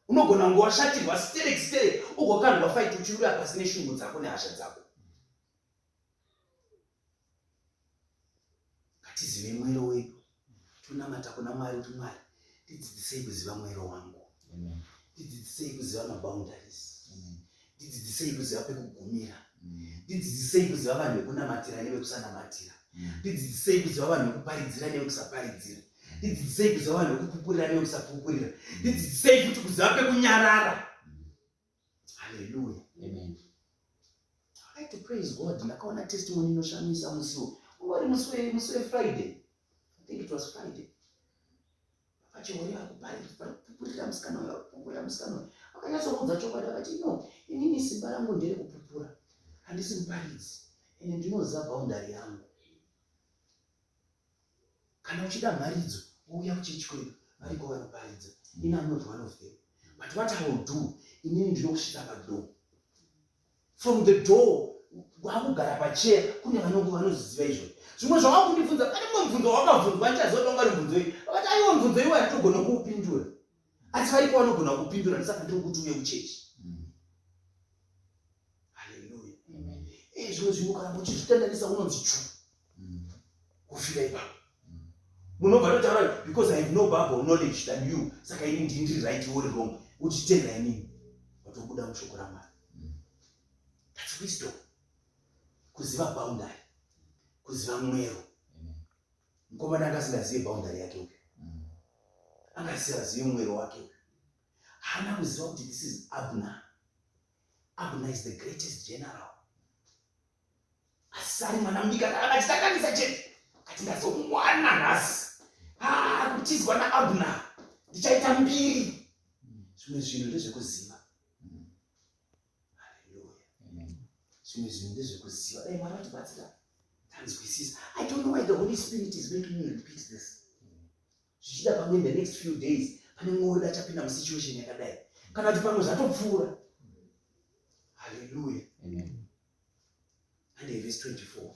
Unogona kunge washatirwa sterek sterek ugokandwa fight uchiwira pasi neshungu dzako nehasha dzako. Ngatizive mwero wedu, tonamata kuna Mwari kuti Mwari ndidzidzisei kuziva mwero wangu, ndidzidzisei kuziva maboundaries, ndidzidzisei kuziva pekugumira, ndidzidzisei kuziva vanhu vekunamatira nevekusanamatira, ndidzidzisei kuziva vanhu vekuparidzira nevekusaparidzira, ndidzidzisei kuziva vanhu vekupupurira nevekusapupurira, ndidzidzisei futi kuziva pekunyarara. Haleluya. Amen. I like to praise God. Ndakaona testimony inoshamisa musiwo. Ungori musi weFriday. I think it was Friday. Pachihori vakupupurira musikana uyo, vakupupurira musikana uyo. Vakanyatsomuudza chokwadi vakati no, inini simba rangu nderekupupura. Handisi muparidzi. Ende ndinoziva boundary yangu. Kana uchida mharidzo wouya kuchechi kwedu variko vanoparidza. Ini I'm not one of them. But what I will do, inini ndinokusvitsa padoor. From the door wakugara pachair kune vanongo vanoziva izvozvo. Zvimwe zvawakundibvunza pane mumwe mubvunzo wawakabvunzwa ndichaziva kuti wanga uri mubvunzo iyi. Vakati aiwa mubvunzo iwo handitogona kuupindura. Asi variko vanogona kupindura ndosaka ndiri kuti uye kuchechi. Haleluya. Eh zvimwe zvinhu ukaramba uchizvitandanisa unonzi chu. Kufira ipapo. Munobva totaura because I have no bible knowledge than you. Saka ini ndini ndiri right iwe uri wrong. Uchitenda inini. Watobuda mushoko raMwari. That's wisdom. Kuziva boundary. Kuziva mwero. Mukomana anga asingazive boundary yake uyu. Anga asingazive mwero wake uyu. Haana kuziva kuti this is Abner. Abner is the greatest general. Asi ari mwana mudiki akaramba achitandanisa chete. Akati ndazomuwana nhasi. Ah, kutizwa naAbner. Ndichaita mbiri. Zvimwe zvinhu ndezvekuziva. Haleluya. Zvimwe zvinhu ndezvekuziva. Dai Mwari vatibatsira tanzwisisa. I don't know why the Holy Spirit is making me repeat this. Zvichida pamwe in the next few days pane mumwe wedu achapinda musituation yakadai. Kana kuti pamwe zvatopfuura. Haleluya. Amen. And verse 24.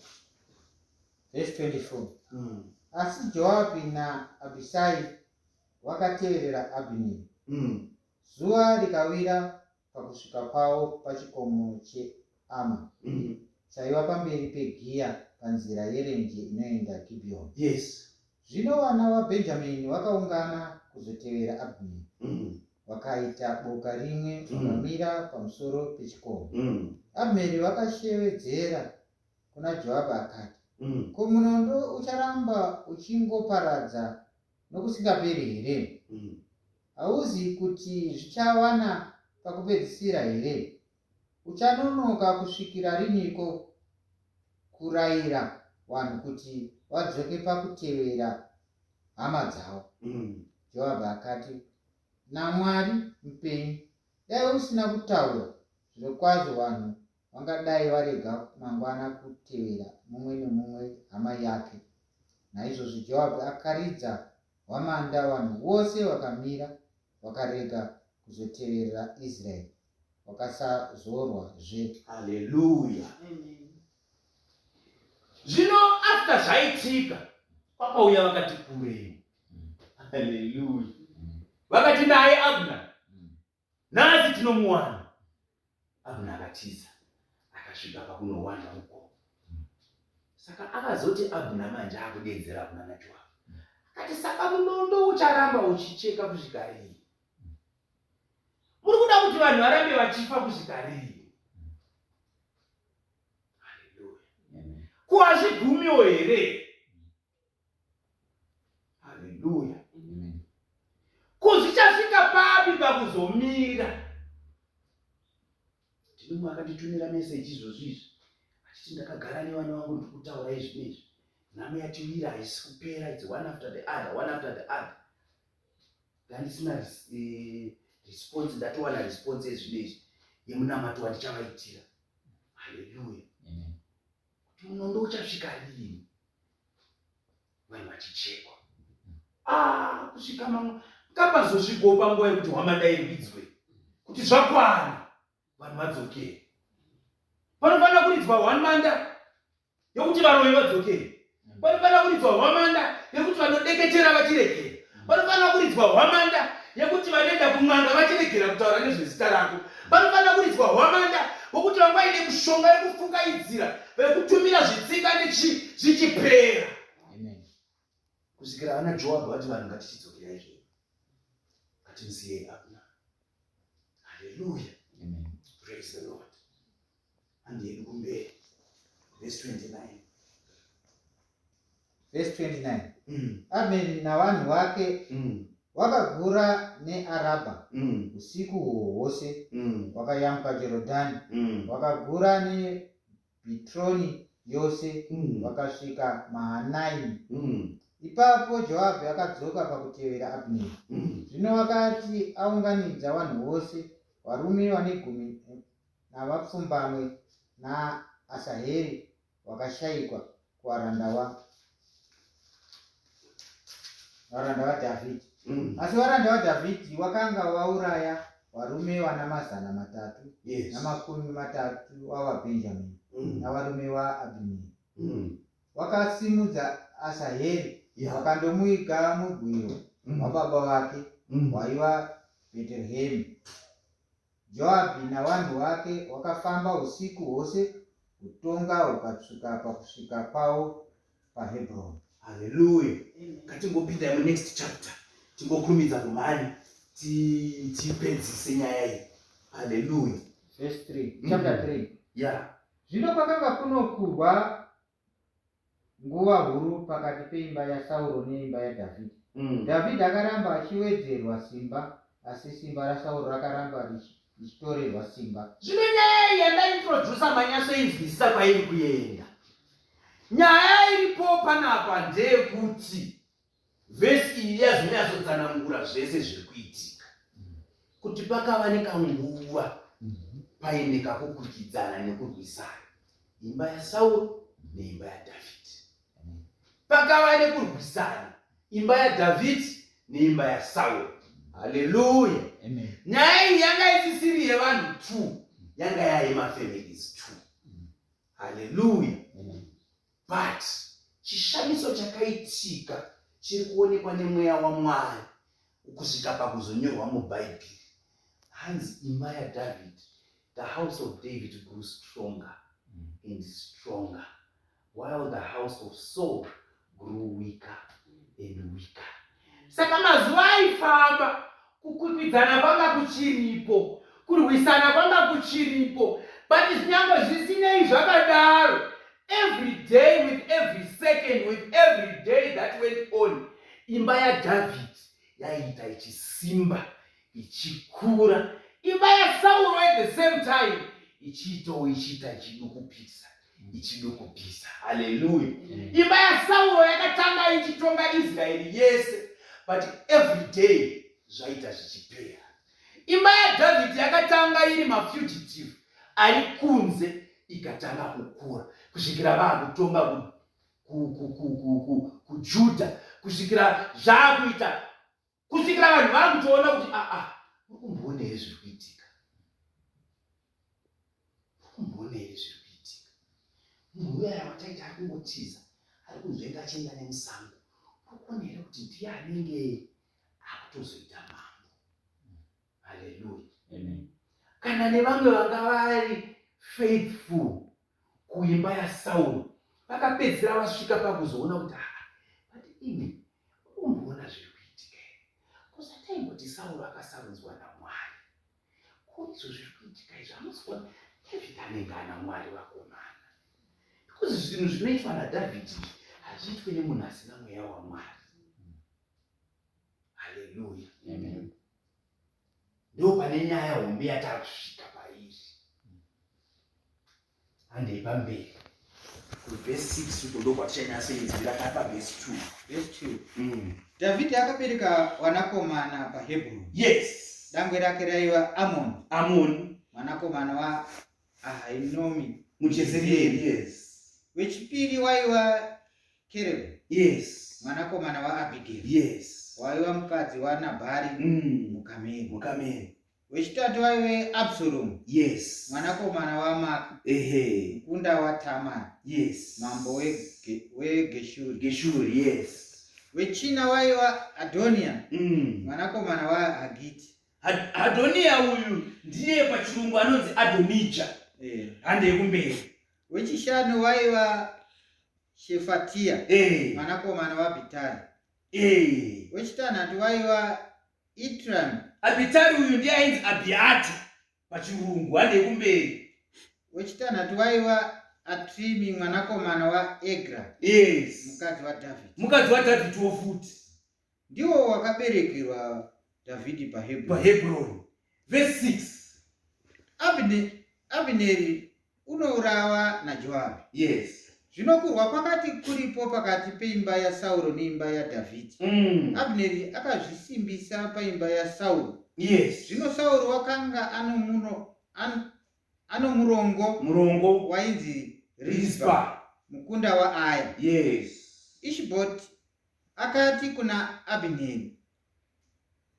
Verse 24. Asi Joabhi naAbhisai vakateverera Abhineri. Zuva rikawira pakusvika kwavo pachikomo cheAma, chaiva pamberi peGiya panzira yerenje inoenda Gibhiyoni. Yes. Zvino vana vaBhenjamini vakaungana kuzotevera Abhineri, vakaita boka rimwe, vakamira pamusoro pechikomo. Abhineri vakashevedzera kuna Joabhi akati, Ko munondo ucharamba uchingoparadza nokusingaperi here? Hauzi kuti zvichawana pakupedzisira here? Uchanonoka kusvikira riniko kurayira vanhu kuti vadzoke pakutevera hama dzavo? Joabhi akati, NaMwari mupenyu, dai usina kutaura, zvirokwazvo vanhu vangadai varega mangwana kutevera mumwe nemumwe hama yake. Naizvozvo Joabhi akaridza hwamanda, vanhu vose vakamira, vakarega kuzoteverera Israeri, vakasazorwazve. Haleluya. Zvino after zvaitika kwakauya vakati kurei. Haleluya. Vakati naye Abner, nhasi tinomuwana. Abner akatiza akasvika pakunowanda mugomo. Saka akazoti Abner manje akudedzera kuna naJoab. Akati saka munondo ucharamba uchicheka kusvika rini? Muri kuda kuti vanhu varambe vachifa kusvika rini? Haleluya. Ko hazvigumiwo here? Haleluya. Ko zvichasvika papi pakuzomira? Ndine mumwe akanditumira meseji izvozvi izvi achiti ndakagara nevana vangu ndiri kutaura izvi neizvi. Nhamo yatiwira haisi kupera, it's one after the other, one after the other. Ndandisina response, ndatowana response yezvino izvi yemunamato wandichavaitira. Haleluya. Kuti Munondo uchasvika rini vanhu vachichekwa? Ah, kusvika mamwe ngapazosvikawo panguva yekuti hwamanda iridzwe kuti zvakwana, vanhu vadzokere. Panofanira kuridzwa hwamanda yekuti varoyi vadzokere. Panofanira kuridzwa hwamanda yekuti vanodeketera vachiregera. Panofanira kuridzwa hwamanda yekuti vanoenda kun'anga vachiregera kutaura nezvezita rako. Panofanira kuridzwa hwamanda wokuti vanga vaine mishonga yekufukaidzira, vekutumira zvitsinga nechi zvichipera, kusvikira vana Joabhu vati, "Vanhu, ngatichidzokerai zvedu, ngatimusiyei Abna." Haleluya, praise the Lord. Handiyedu kumberi, verse 29. Verse 29. Abneri navanhu vake wakagura neArabha usiku uhwo hwose, wakayambuka Jorodhani, wakagura neBhitroni yose, vakasvika Mahanaimi. Ipapo Joabhi akadzoka pakutevera Abneri. Zvino wakati aunganidza vanhu vose, varume vane 18 naAsaheri wakashayikwa kuvaranda varanda vaDhavhidhi. Asi varanda vaDhavhidhi wakanga vauraya varume vana 300 namakumi 3 wavaBhenjamini navarume vaAbhineri. Wakasimudza Asaheri, wakandomuiga mubwiro hwababa vake hwaiva Bheterehemi. Joabhi navanhu vake wakafamba usiku hwose, utonga hukatsvuka pakusvika kwavo paHebroni. Haleluya. Ngatingopinda munext chapter, tingokurumidza kumhanya tipedzise nyaya iyi. Haleluya. Verse 3, chapter 3. Zvino kwakanga kunokurwa nguva huru pakati peimba yaSauro neimba yaDhavhidhi. Dhavhidhi akaramba achiwedzerwa simba, asi simba raSauro rakaramba richitorerwa simba. Zvino nyaya iyi yandaintrodusa, manyatsoinzwisisa kwairi kuenda. Nyaya iripo panapa ndeyekuti vhesi iyi yazonyatsotsanangura zvese zviri kuitika, kuti pakava nekanguva paine kakukwikwidzana nekurwisana, imba yaSauro neimba yaDhavhidhi. Pakava nekurwisana, imba yaDhavhidhi neimba yaSauro. Haleluya. Nyaya iyi yanga isisiri yevanhu two, yanga yayemafamilies two. Haleluya. But chishamiso chakaitika chiri kuonekwa nemweya waMwari kusvika pakuzonyorwa muBhaibheri, hanzi imba yaDhavhidhi, the house of David grew stronger and stronger, while the house of Saul grew weaker and weaker. Saka mazuva aifamba, kukwikwidzana kwanga kuchiripo, kurwisana kwanga kuchiripo, but nyange zvisinei zvakadaro, every day, with every second, with every day that went on, imba yaDhavhidhi yaiita ichisimba, ichikura, imba yaSauro at the same time ichiitawo ichiita ichidukupisa, ichidukupisa. Haleluya. Imba yaSauro yakatanga ichitonga Israeri yese, but every day zvaita zvichipera. Imba yaDhavhidhi yakatanga iri mafugitive ari kunze, ikatanga kukura kusvikira vaakutonga kuJudha, kusvikira zvaakuita, kusvikira vanhu vaakutoona kuti, "Aa, uri kumboona here zviri kuitika? Uri kumboona here zviri kuitika? Munhu uyaya wataita ari kungotiza, ari kunzvenga achienda nemusango. Uri kuona here kuti ndiye anenge akutozoita mambo?" Haleluya. Kana nevamwe vanga vari faithful kuimba yaSauro vakapedzisira vasvika pakuzoona kuti, "Aa, but imi umboona zviri kuitika here? Kusataimboti Sauro akasarudzwa naMwari, ko izvo zviri kuitika izvi, hamusi David anenge ana Mwari, vakomana?" Because zvinhu zvinoitwa naDhavhidhi hazviitwe nemunhu asina mweya waMwari. Haleluya. Ndo pane nyaya hombe yatakusvika pairi. Handei pamberi kuvhesi 6 uko, ndo kwatichanyatsoinzwira tapa vhesi 2. Verse 2. Dhavhidhi akabereka vanakomana paHebhuroni. Dangwe rake raiva Amoni, Amoni, mwanakomana waAhainomi muJezerieri. Yes. Wechipiri waiva Kerebu. Yes. Mwanakomana waAbhigeri. Yes. Waiva mukadzi waNabhari muKameri. Mukameri. Wechitatu waive Absalomu. Yes. Mwanakomana waMaka. Ehe. Mukunda waTamari. Yes. Mambo weGeshuri. Geshuri, yes. Wechina waiva Adhonia. Mwanakomana waHagiti. Adhonia uyu ndiye pachirungu anonzi Adonija. Handei kumberi. Wechishanu waiva Shefatia. Mwanakomana waBhitari. Wechitanhatu waiva Itran. Abitari uyu ndiye ainzi Abiati pachirungu. Handei kumberi. Wechitanhatu waiva Atrimi mwanakomana waEgra. Yes. Mukadzi waDhavhidhi. Mukadzi waDhavhidhi wofuti. Ndiwo wakaberekerwa Dhavhidhi paHebroni. PaHebroni. Verse 6. Abhineri unourawa naJoabhi. Yes. Zvino kurwa kwakati kuripo pakati peimba yaSauro neimba yaDhavhidhi. Abhineri akazvisimbisa paimba yaSauro. Yes. Zvino Sauro wakanga ano murongo Murongo wainzi Rizpa, Rispa. mukunda waAya. Yes. Ishibhoti akati kuna Abhineri,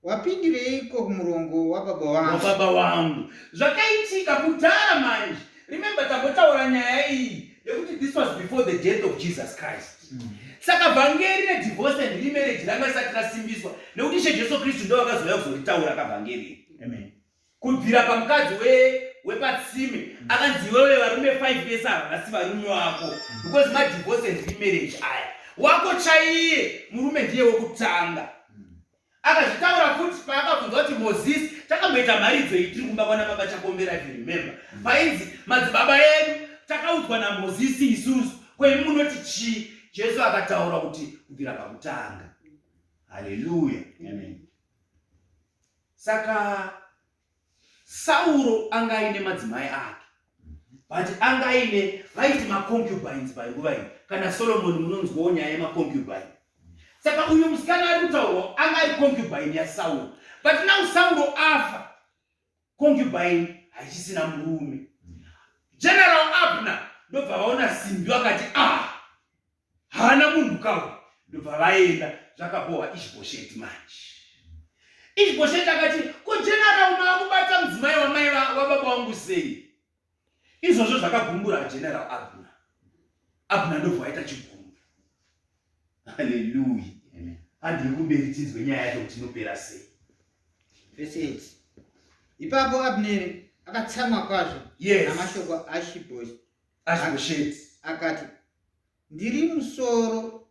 "Wapindireiko kumurongo wababa wangu?" Wababa wangu. Zvakaitika kudhara manje. Remember, tambotaura nyaya iyi yekuti this was before the death of Jesus Christ. Saka vhangeri redivorce and remarriage ranga risati rasimbiswa, nekuti Ishe Jesu Kristu ndo vakazouya kuzoritaura kavhangeri. Amen. Kubvira pamukadzi wepatsime akanzi, "Iwewe, varume 5 vese ava vasi varume wako," because madivorce and remarriage aya, wako chaiye murume ndiye wekutanga. Akazvitaura futi paakabvunzwa kuti Mozisi, takamboita mharidzo iyi tiri kumba kwana baba Chakombera, if you remember, painzi madzibaba edu takaudzwa naMozisi isusu, kwemi munoti chii? Jesu akataura kuti kubvira pakutanga. Haleluya. Amen. Saka Sauro anga aine madzimai ake, but anga aine vaiti maconcubines panguva iyi. Kana Solomoni munonzwawo nyaya yemaconcubine. Saka uyu musikana ari kutaurwa anga ari concubine yaSauro, but now Sauro afa, concubine haichisina murume. General Abner ndobva vaona simbi, vakati, "Ah, haana munhu kawo." Ndobva vaenda, zvakabohwa Ishbosheti manje. Ishbosheti akati, "Ko general, maakubata mudzimai wamai wababa wangu sei?" Izvozvo zvakagumbura General Abner. Abner ndobva waita chigumbu. Haleluya. Amen. Handiri kumberi, tinzwe nyaya yacho kuti inopera sei. Verse 8. Ipapo Abneri akatsamwa kwazvo namashoko aShibhoshi Ashbosheti. Akati, "Ndiri musoro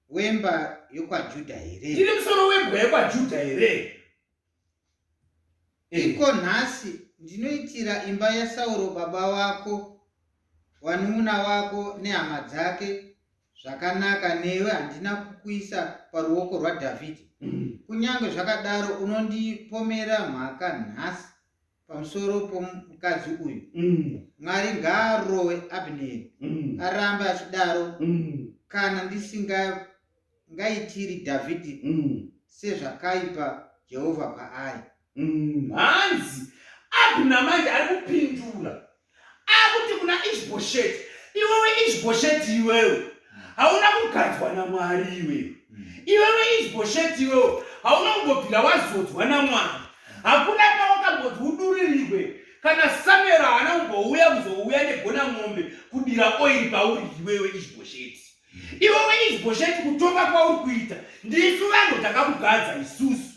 wemba yokwaJudha here? Ndiri musoro wembwa yekwaJudha here?" Iko nhasi ndinoitira imba yaSauro baba wako, wanun'una wako nehama dzake zvakanaka, newe handina kukuisa paruoko rwaDhavhidhi. Kunyange zvakadaro unondipomera mhaka nhasi pamusoro pomukadzi uyu. Mwari ngaarowe Abhineri, arambe achidaro, kana ndisingaitiri Dhavhidhi sezvakaipa Jehovha kwaari." Hanzi Abhuna manje ari kupindura, akuti kuna Ishbosheti, "Iwewe Ishbosheti, iwewe hauna kugadzwa naMwari. Iwewe, iwewe Ishbosheti, iwewe hauna kumbobvira wazodzwa naMwari. Hakuna pawakambodzi uduririrwe. Kana Samuel haana kumbouya kuzouya negona mombe kudira oiri pauri, iwewe Ishbosheti. Iwewe Ishbosheti, kutonga kwauri kuita, ndisu vanhu takakugadza isusu.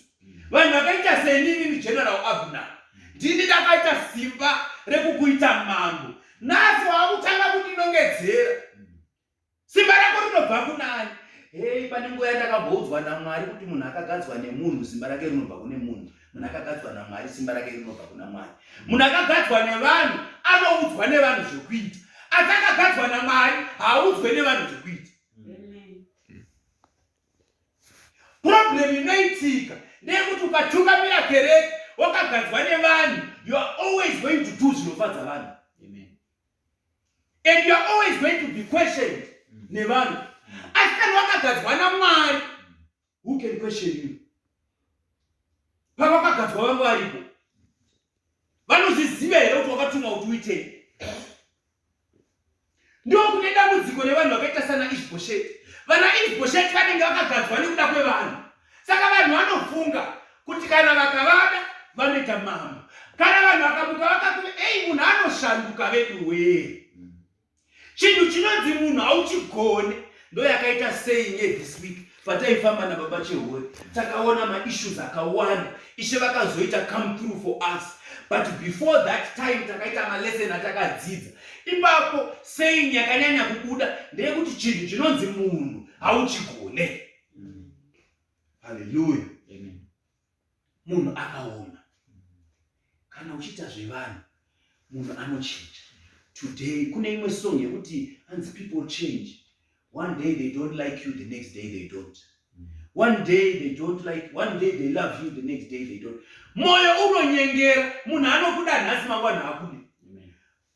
Vanhu vakaita senini, General Abner, ndini ndakaita simba rekukuita mambo. Nhasi waakutanga kundinongedzera. Simba rako rinobva kunani?" Hei, pane nguva yandakamboudzwa naMwari kuti munhu akagadzwa nemunhu, simba rake rinobva kune munhu. Munhu akagadzwa naMwari, simba rake rinobva kuna Mwari. Munhu akagadzwa nevanhu anoudzwa nevanhu zvekuita, asi akagadzwa naMwari haaudzwe nevanhu zvekuita. Problem inoitika ndeyekuti ukatungamira kereke wakagadzwa nevanhu, you are always going to do zvinofadza vanhu Amen. And you are always going to be questioned nevanhu. Asi kana wakagadzwa naMwari, who can question you? Pavakagadzwa vangu varipo, vanozviziva here kuti wakatumwa kuti uitei? Ndokune dambudziko revanhu vakaita sana Ishbosheti. Vana Ishbosheti vanenge vakagadzwa nekuda kwevanhu. Saka vanhu vanofunga kuti kana vakavada vanoita mambo. Kana vanhu vakamuka vakakuve, ei munhu anoshanduka veduwee. Chinhu chinonzi munhu hauchigone ndoyakaita saying ye this week pataifamba nababa Chehore takaona maissues akawanda ishe vakazoita come through for us but before that time takaita malesson atakadzidza ipapo saying yakanyanya kubuda ndeyekuti chinhu chinonzi munhu hauchigone haleluya munhu akaoma kana uchiita zvevanhu munhu anochinja today kune imwe song yekuti hanzi people change one day they don't like you the next day they don't one day they don't like one day they love you the next day they don't moyo unonyengera munhu anokuda nhasi mangwana hakude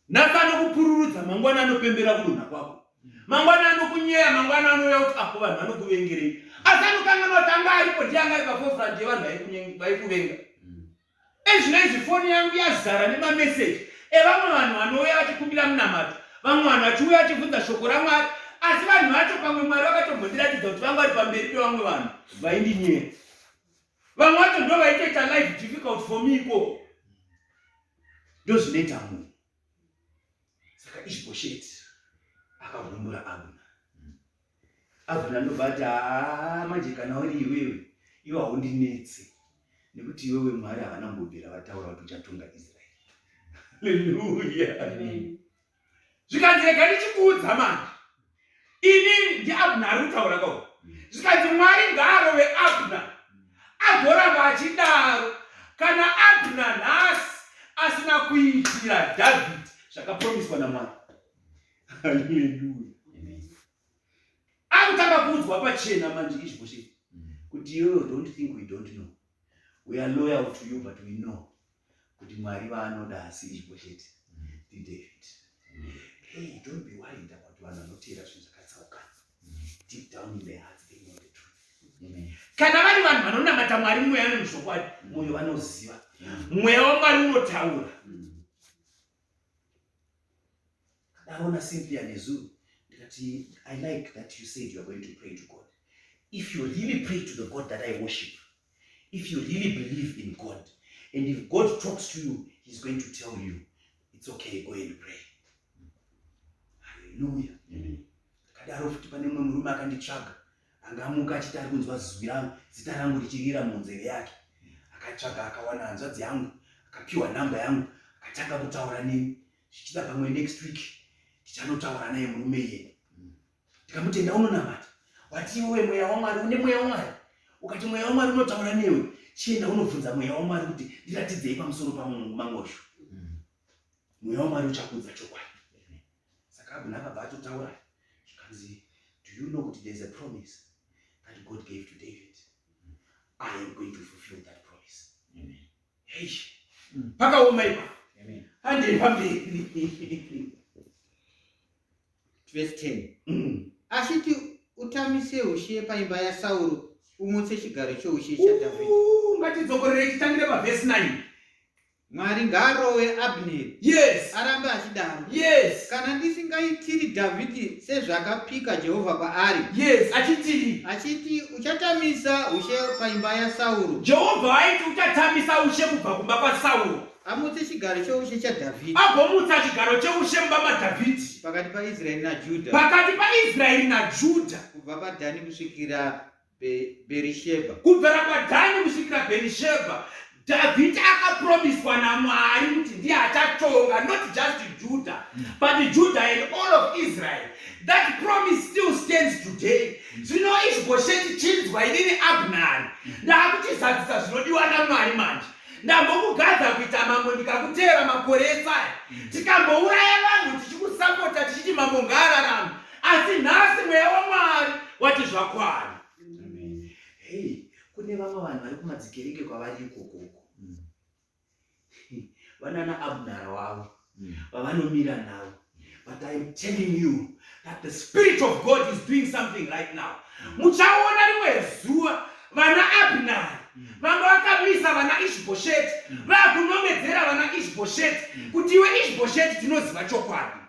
nhasi anokupururudza mangwana anopembera kudonha kwako mangwana anokunyeya mangwana anouya kuti apo vanhu vanokuvengerei asi anokanganwa kuti anga aripo ndiye anga ari paforefront yevanhu vaikuvenga ezvino izvi foni yangu yazara nemameseji evamwe vanhu vanouya vachikumbira munamato vamwe vanhu vachiuya vachibvunza shoko ramwari asi vanhu vacho pamwe mwari vakatombondiratidza kuti vanga vari pamberi pevamwe vanhu vaindinyeya vamwe vacho ndo vaitoita life difficult for me ikoko ndozvinoita munhu saka ishbosheti akagumbura abna abna ndobva ati haa manje kana uri iwewe iwe haundinetse nekuti iwewe mwari havana mbobvira vataura kuti uchatonga israeri haleluya zvikanzi rega ndichikuudza manje inini ndiabna ari kutaura kao zvikanzi mwari ngaarove abna agoramba achidaro kana abna nhasi asina kuitira dhavhidhi zvakapromiswa namwari haleluya akutanga kuudzwa pachena manje ishbosheti kuti iwewe don't think we don't know we are loyal to you but we know kuti mwari vaanoda asi ishbosheti ndidavid hey don't be worried about vanhu vanoteera zvinhu zvakatsaukana deep down in their hearts they know the truth kana vari vanhu vanonamata mwari mweya nemuzvokwadi mwoyo vanoziva mweya wamwari unotaura Ndaona Cynthia nezuro ndikati I like that you said you are going to pray to God. If you really pray to the God that I worship, if you really believe in God, and if God talks to you, he's going to tell you, it's okay, go and pray. Hallelujah. Ndakadaro futi pane mumwe murume akanditsvaga angamuka achiti ari kunzwa zwi rangu zita rangu richirira munzeve yake akatsvaga akawana hanzvadzi yangu akapiwa nhamba yangu akatanga kutaura neni zvichida pamwe next week tichanotaura naye murume iye ndikamuti enda unonamata wati iwe mweya wamwari une mweya wamwari ukati mweya wamwari unotaura newe chienda unobvunza mweya wamwari kuti ndiratidzei pamusoro pamangosho mweya wamwari uchakuudza chokwadi saka abhuna akabva atotaura zvikanzi do you know kuti there is a promise that god gave to david i am going to fulfill that promise hei pakaoma ipa handei pamberi Verse 10. Achiti utamise ushe paimba yaSauro umutse chigaro choushe chaDhavhidhi. Ngatidzokorerei titangire pavhesi 9. Mwari ngaarove Abneri. Yes. Arambe achidaro. Yes. Kana ndisingaitiri Dhavhidhi sezvakapika Jehovha kwaari. Yes, achiti. Achiti uchatamisa ushe paimba yaSauro. Jehovha aiti uchatamisa ushe kubva kumba kwaSauro. Amutse chigaro choushe chaDhavhidhi. Agomutsa chigaro cheushe mumba maDhavhidhi. Pakati paIsraeri naJudha. Pakati paIsraeri naJudha. Kubva paDhani kusvikira Bherishebha. Kubvira kwaDhani kusvikira Bherishebha. Dhavhidhi akapromiswa naMwari kuti ndiye achatonga not just Judah but Judah and all of Israel. That promise still stands today. Zvino Ishbosheti chinzwa inini Abnari ndakuchizadzisa zvinodiwa naMwari manje. Ndambokugadza kuita mambo ndikakuteera makore ese aya. Tikambouraya vanhu tichikusapota tichiti mambo ngaararame. Asi nhasi mweya waMwari wati zvakwana. Hey, kune vamwe vanhu vari kumadzikereke kwavari ikokoko vanana abnara wavo vavanomira navo but I am telling you that the spirit of god is doing something right now muchaona rimwe zuva vana abnari vanga vakamisa vana ishbosheti vakunomedzera vana ishbosheti kuti iwe ishbosheti tinoziva chokwadi.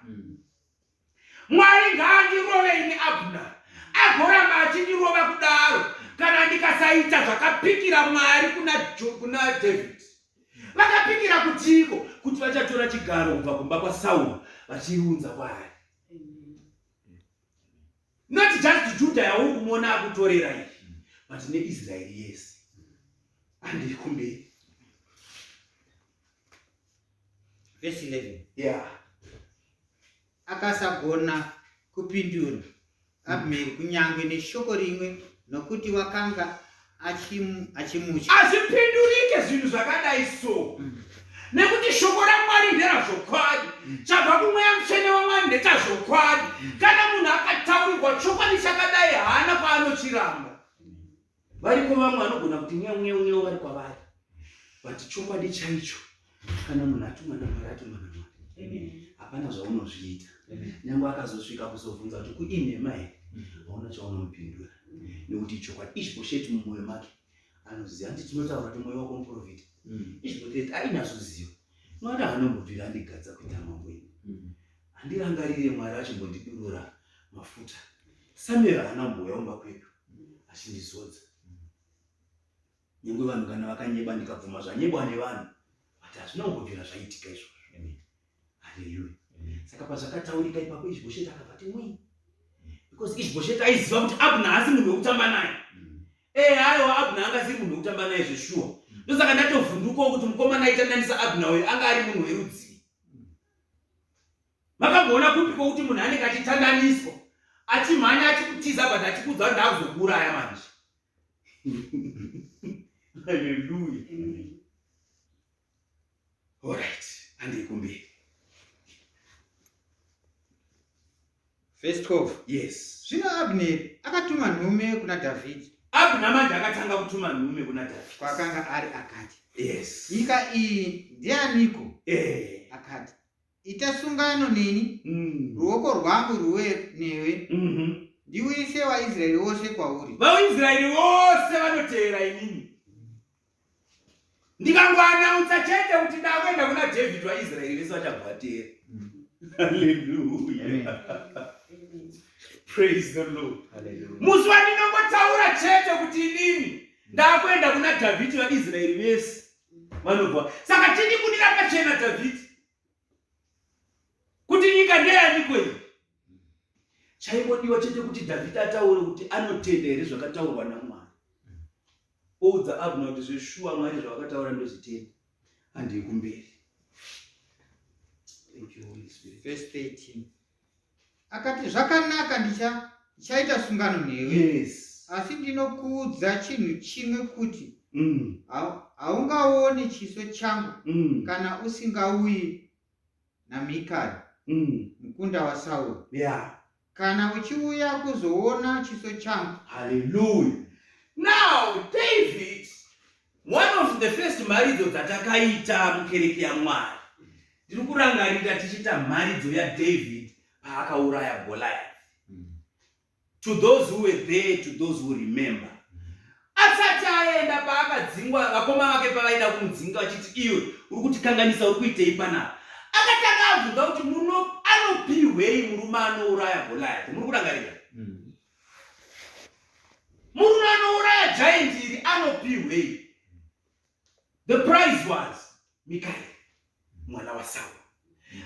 Mwari ngaandirove ini Abner, agoramba achindirova kudaro kana ndikasaita zvakapikira Mwari kuna, kuna David. Vakapikira kutiiko? Kuti vachatora chigaro kubva kumba kwaSauro vachiunza kwaari. Not just Juda yauri kumuona akutorera iyi, but neIsraeri yese. Andiri kumberi. Verse 11. Yeah. Akasagona kupindura Abneri kunyange neshoko rimwe nokuti wakanga achimutya. Hazvipindurike zvinhu zvakadai so. Nekuti shoko raMwari nderazvokwadi. Chabva kumweya mutsvene waMwari ndechazvokwadi. Kana munhu akataurirwa chokwadi chakadai haana kwaanochiramba. Variko vamwe vanogona kuti nyeu nyeu nyeu vari kwavari. But chokwadi chaicho kana munhu atumwa naMwari atumwa naMwari. Hapana zvaunozviita. Nyangwe akazosvika kuzobvunza kuti kuinhema here, hauna chaunomupindura. Nekuti chokwadi Ishbosheti mumwoyo make anoziva. Handiti tinotaura kuti mwoyo wako muprofita. Ishbosheti ainyazoziva. Mwari haanombobvira andigadza kuita mambo ini. Handirangarire Mwari achimbondidurura mafuta. Samuel haana kumbouya kumba kwedu achindizodza. Nyangwe vanhu kana vakanyeba ndikabvuma zvanyebwa nevanhu, but hazvina kumbobvira zvaitika izvozvo. Haleluya. Saka pazvakataurika ipapo Ishbosheti akabva ati mwii. Because Ishbosheti aiziva kuti Abner haasi munhu wekutamba naye. Eh, aiwa Abner anga asiri munhu wekutamba naye zveshuwa. Ndosaka ndatovhundukawo kuti mukomana aitandanisa Abner uyu anga ari munhu werudzii. Makamboona kupi kwokuti munhu anenge achitandaniswa achimhanya achikutiza but achikuudza kuti ndakuzokuuraya manje. Haleluya. Alright, handei kumberi. Verse 12. Yes. Zvino Abneri akatuma nhume kuna Dhavhidhi. Abner manje akatanga kutuma nhume kuna Dhavhidhi. Kwakanga ari akati. Yes. Nyika iyi ndianiko? Eh. Akati, ita sungano neni, ruoko rwangu ruve newe, ndiuyise vaIsraeri vose kwauri. VaIsraeri vose vanoteera inini. Ndikangoanautsa chete kuti ndakuenda kuna David vaIsraeri vese vachabva vateera. Hallelujah. Praise the Lord. Musi wandinongotaura chete kuti inini ndakuenda kuna Dhavhidhi vaIsraeri vese vanobva. Saka tini kudira pachena Dhavhidhi kuti nyika ndeyaniko iyi. Chaingodiwa chete kuti Dhavhidhi ataure kuti anotenda here zvakataurwa naMwari. Oudza Abner kuti zveshuwa Mwari zvavakataura ndozvitenda. Handei kumberi. Thank you Holy Spirit. Verse 13. Akati, zvakanaka, ndichaita sungano newe. Yes. Asi ndinokuudza chinhu chimwe kuti haungaoni chiso changu kana usingauyi naMikari mukunda waSauro. Yeah. Kana uchiuya kuzoona chiso changu. Hallelujah. Now David, one of the first mharidzo dzatakaita mukereke yaMwari, ndiri kurangarira tichiita mharidzo yaDavid paakauraya Goliath. To those who were there, to those who remember. Asati aenda paakadzingwa, vakoma vake pavaida kumudzinga vachiti iwe uri kutikanganisa, uri kuitei panapa? Akatanga abvunza kuti muno anopihwei murume anouraya Goliath? Muri kurangarira? Murume anouraya giant iri anopihwei? The prize was Mikaeri mwana waSauro.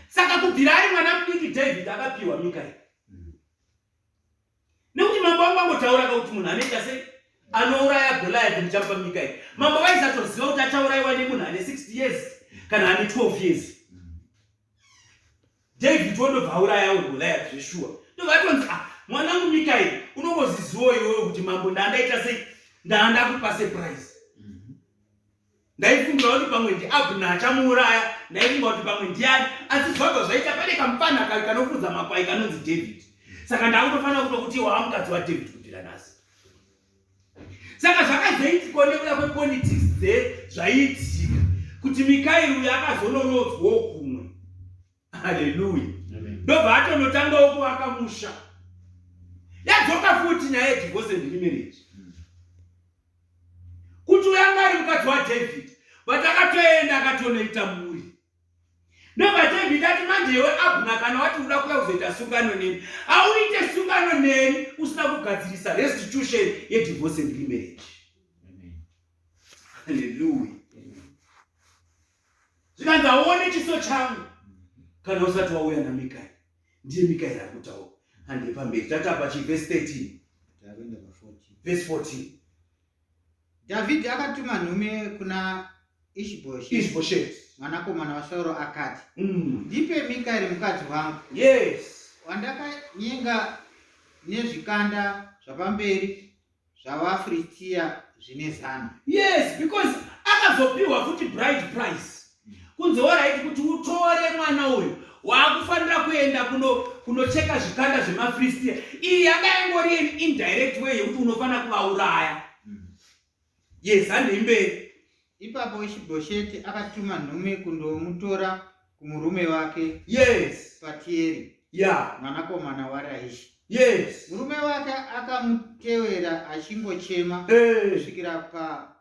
Saka kubvira ari mwana mudiki David akapiwa Mikaeri. Nekuti mambo wangu angotaura kuti munhu anoita sei? Anouraya Goliath ndichamupa Mikaeri. Mambo vaisatoziva kuti achaurayiwa nemunhu ane 60 years kana ane 12 years. David wondobva aurayawo Goliath zveshuwa. Ndobva atonzi ah, mwanangu Mikaeri unongoziziwo iwewe kuti mambo ndandaita sei? Ndandakupa surprise. Ndaifungira kuti pamwe ndiAbner achamuuraya, ndaifunga kuti pamwe ndiani, asi zvabva zvaita pane kamupfanha kayo kanofudza makwai kanonzi David. Saka ndakutofanira kutokuti wava mukadzi waDavid kubvira nhasi. Saka zvakazoitika nekuda kwepolitics dzezvaiitika kuti Mikaeri uyu akazonorodzwawo kumwe. Haleluya. Ndobva atonotangawo kuvaka musha. Yadzoka futi nyaya yedivorce and remarriage. Kuti uyo anga ari mukadzi waDavid, but akatoenda akatonoita mhuri. Ndobva David ati manje iwe Abner kana wati uda kuya kuzoita sungano neni, hauite sungano neni usina kugadzirisa restitution yedivorce and remarriage. Hallelujah. Zvikanzi hauone chiso changu kana usati wauya naMikaeri. Ndiye Mikaeri ari kutaura. Hande pamberi tatapa chi verse 13. Verse 14. Dhavhidhi akatuma nhume kuna Ishbhosheti mwanakomana waSauro akati, Ndipe Mikari mukadzi wangu, wandakanyenga nezvikanda zvapamberi zvavaFiristia zvine zana. Yes, because akazopiwa futi bride price kunzi horaiti kuti utore mwana uyu waakufanira kuenda kunocheka kuno zvikanda zvemafiristiya. Iyi yanga yangori an indirect way yekuti unofanira kuvauraya. Yes, handei mberi. Ipapo Ishibhosheti akatuma nhume kundomutora kumurume wake. Yes. Patieri. Yeah. Mwanakomana waRaishi. Yes. Murume wake akamutevera achingochema kusvikira pa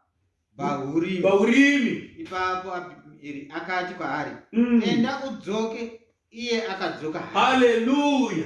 Bahurimi. Bahurimi. Ipapo Abhineri akati kwaari, Enda udzoke. Iye akadzoka. Haleluya.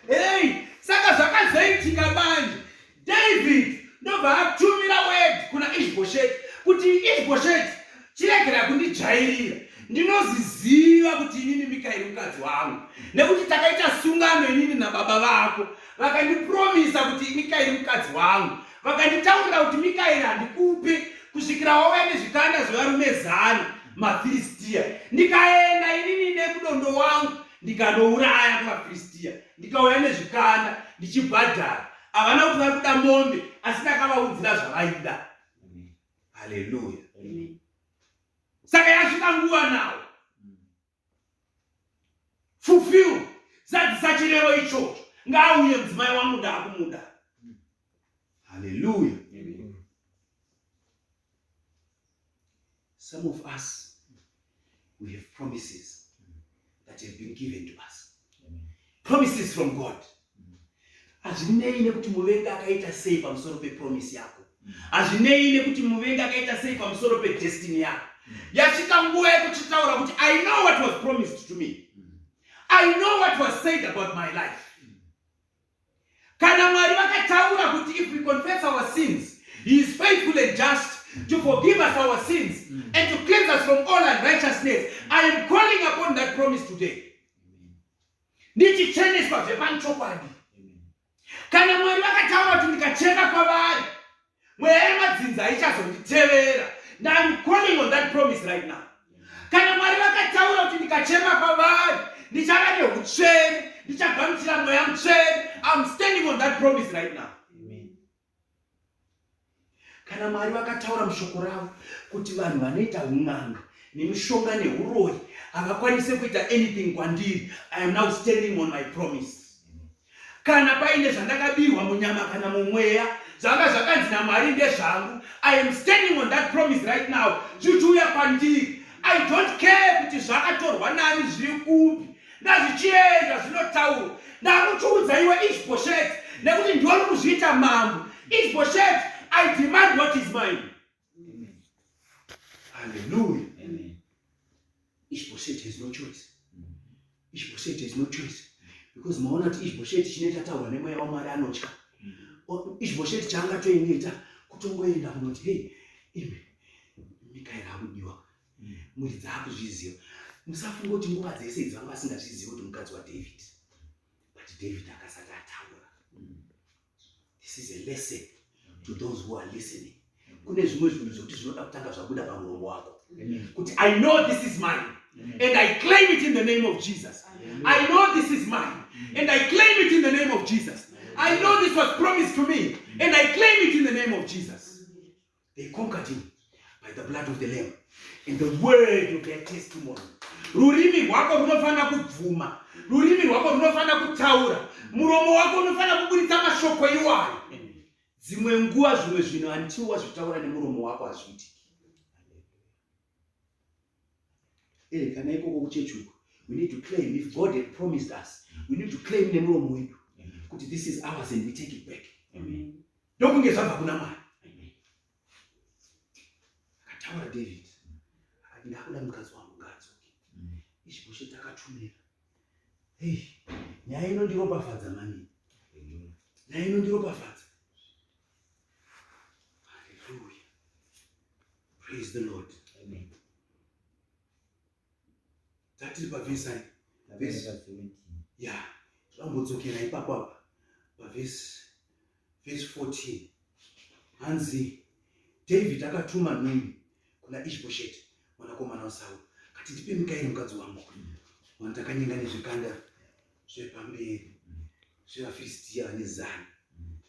Hey, saka zvakazoitika manje. David ndobva atumira word kuna Ishbosheti kuti Ishbosheti chiregera kundijairira. Ndinoziziva kuti inini Mikaeri mukadzi wangu nekuti takaita sungano inini nababa vako vakandipromisa kuti Mikaeri mukadzi wangu. Vakanditaurira kuti Mikaeri handikupe kusvikira wauya nezvikanda zvevarume zana maFiristia. Ndikaenda inini nekudondo wangu ndikanouraya kuvaFiristia ndikauya nezvikanda ndichibhadhara. Havana kuti vari kuda mombe asi ndakavaudzira zvavaida. Haleluya. Saka yasvika nguva nawo. Fulfill, zadzisa chirevo ichocho. Ngaauye mudzimai wangu ndakumuda. Haleluya. Some of us, we have promises that have been given to us. Promises from God. Hazvinei nekuti muvengi akaita sei pamusoro pepromise yako. Hazvinei nekuti muvengi akaita sei pamusoro pedestiny yako. Yasvika nguva yekuchitaura kuti I know what was promised to me. I know what was said about my life. Kana Mwari vakataura kuti if we confess our sins, he is faithful and just to forgive us our sins and to cleanse us from all unrighteousness. I am calling upon that promise today. Ndichicheneswa zvepanchokwadi. Kana Mwari vakataura kuti ndikachema kwavari, mweya yemadzinza haichazonditevera. I'm calling on that promise right now. Kana Mwari vakataura kuti ndikachema kwavari, ndichava nehutsvene, ndichagamuchira mweya mutsvene. I'm standing on that promise right now. Kana Mwari vakataura mushoko ravo kuti vanhu vanoita un'anga nemishonga nehuroyi havakwanise kuita anything kwandiri, I am now standing on my promise. Kana paine zvandakabirwa munyama kana mumweya zvanga zvakanzi naMwari ndezvangu, I am standing on that promise right now. Zvichiuya kwandiri, I don't care kuti zvakatorwa nani zviri kupi, ngazvichienda zvinotaurwa. Ndakuchiudza iwe Ishbosheth nekuti ndiwe uri kuzviita mambo. Ishbosheth, I demand what is mine. Hallelujah. Ishbosheth has no choice. Ishbosheth has no choice. Because maona kuti Ishbosheth chinoita taurwa nemweya waMwari anotya. Ishbosheth chaangatoengeita kutongoenda kunoti hey imi Mikaeri akudiwa. Muridzi akuzviziva. Musafunga kuti nguva dzese idzi vanga vasingazvizivi kuti mukadzi waDavid. But David akasati ataura. This is a lesson to those who are listening. Kune zvimwe zvinhu zvekuti zvinoda kutanga zvabuda pamuromo wako. Kuti I know this is mine and I claim it in the name of Jesus. I know this is mine and I claim it in the name of Jesus. I know this was promised to me and I claim it in the name of Jesus. They conquered him by the blood of the Lamb and the word of their testimony. Rurimi rwako runofanira kubvuma, rurimi rwako runofanira kutaura, muromo wako unofanira kuburitsa mashoko iwayo. Dzimwe nguva zvimwe zvinhu until wazvitaura nemuromo wako hazviitiki. Kana ikoko kuchechi uku, we need to claim if God had promised us, we need to claim nemuromo wedu kuti this is ours and we take it back. Ndokunge zvabva kuna Mwari. Akataura David akati ndakuda mukadzi wangu ngaadzoke. Ishibhosheti akatumira. Hey, nyaya inondiropafadza mani. Nyaya inondiropafadza. Hallelujah. Praise the Lord. Amen. Tatiri pavhesi ai? Vhesi 17. Ya, toda ipapo apa. Pavhesi vhesi 14. Hanzi David akatuma nhume kuna Ishbosheti mwanakomana waSauro kati ndipe Mikaeri mukadzi wangu wandakanyenga nezvikanda zvepamberi zvevaFiristiya vane zana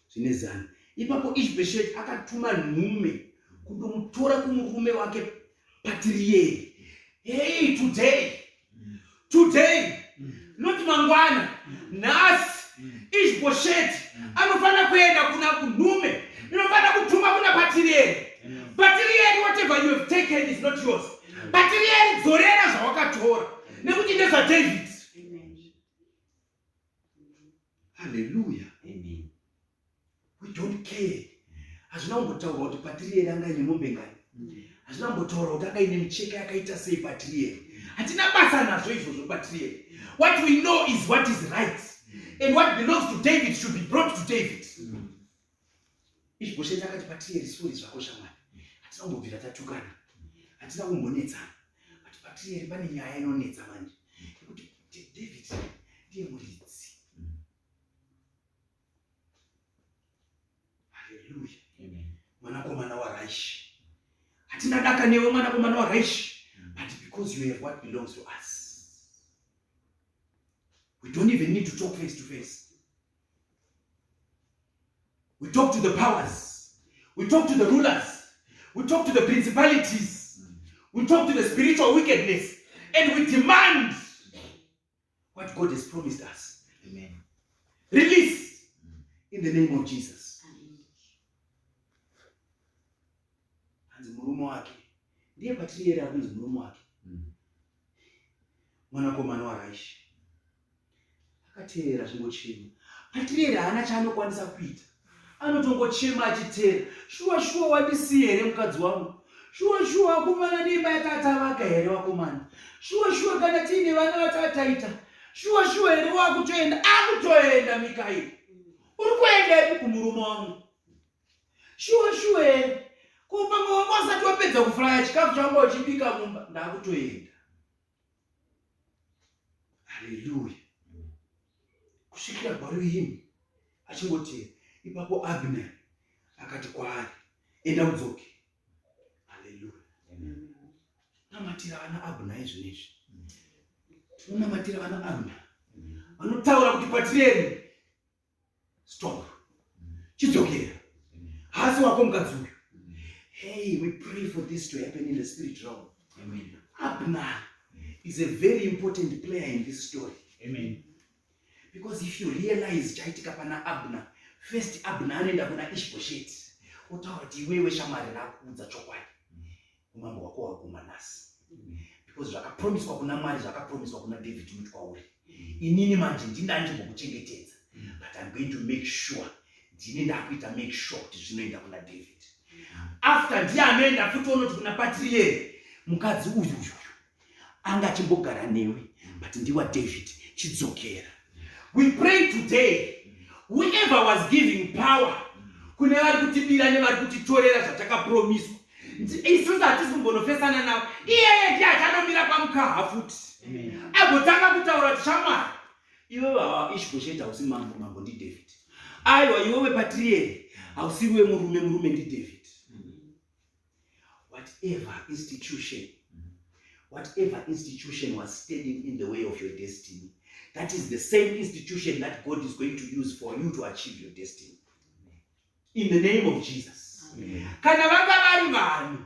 zvine zana. Ipapo Ishbosheti akatuma nhume kundomutora kumurume wake Patirieri. Hey, today today, not mangwana, nhasi Ishbosheti anofanira kuenda kuna kunhume inofanira kutuma kuna Patirieri. Patirieri, whatever you have taken is not yours. Patirieri, dzorera zvawakatora nekuti ndezvaDavid. Haleluya. Amen. We don't care. Hazvina kumbotaurwa kuti Patirieri anga aine mombe ngani, hazvina kumbotaurwa kuti anga aine micheka yakaita sei. Patirieri, hatina basa nazvo izvozvo. Patirieri, what we know is what is right and what belongs to David should be brought to David. Ishbosheti akati, "Patirieri, sorry zvako shamwari, hatina kumbobvira tatukana, hatina kumbonetsana, but Patirieri, pane nyaya inonetsa manje yekuti David ndiye muridzi." Haleluya. Amen. Mwanakomana waRaishi, hatina daka newe, mwanakomana waRaishi, but because you have what belongs to us, we don't even need to talk face to face. We talk to the powers, we talk to the rulers, we talk to the principalities, we talk to the spiritual wickedness, and we demand what God has promised us. Amen. Release in the name of Jesus. Hanzi murume wake ndiye Patirieri, ari kunzi murume wake, mwanakomana waRaishi, akateerera achingochema. Patirieri haana chaanokwanisa kuita, anotongochema achiteera. "Shuwa shuwa wandisiya here mukadzi wangu? Shuwa shuwa vakomana neimba yatatavaka here vakomana? Shuwa shuwa kana tiine vana vatataita? Shuwa shuwa here wakutoenda?" Akutoenda. "Mikairi, uri kuendepi?" "Kumurume wangu." "Shuwa shuwa here? Ko pamwe wanga usati wapedza kufuraya chikafu chawanga uchibika mumba?" "Ndakutoenda." Haleluya. Kusvikira Bharuhimi achingotera. Ipapo Abner akati kwaari, "Enda udzoke." Haleluya. Namatira vana Abner izvinezvi, tinonamatira vana Abner vanotaura kuti, "Patirieri, stop, chidzokera, haasi wako mukadzi uyu." Hey, we pray for this to happen in the spirit realm. Amen. Abner is a very important player in this story. Amen. Because if you realize chaitika pana Abner, first Abner anoenda kuna Ishbosheti otaura kuti, "Iwewe shamwari, rakuudza chokwadi, umambo hwako hwaguma nhasi, because zvakapromiswa kuna Mwari zvakapromiswa kuna David, not kwauri. Inini manje ndinda ndimbokuchengetedza, but I'm going to make sure ndini ndakuita make sure kuti zvinoenda kuna David." After ndiye anoenda futi onoti kuna Patirieri, "Mukadzi uyu uyu anga achimbogara newe, but ndiwa David, chidzokera." We pray today, whoever was giving power kune vari kutibira nevari kutitorera zvatakapromiswa, isusu hatisi kumbonofesana navo. Iyeye ndiye achanomira pamukaha futi agotanga kutaura kuti, "Shamwari, iwewe hawa Ishbosheti hausi mambo, mambo ndiDavid. Aiwa, iwewe Patirieri hausiriwe murume, murume ndiDavid." Whatever institution was standing in the way of your destiny, that is the same institution that God is going to use for you to achieve your destiny, in the name of Jesus. Kana vanga vari vanhu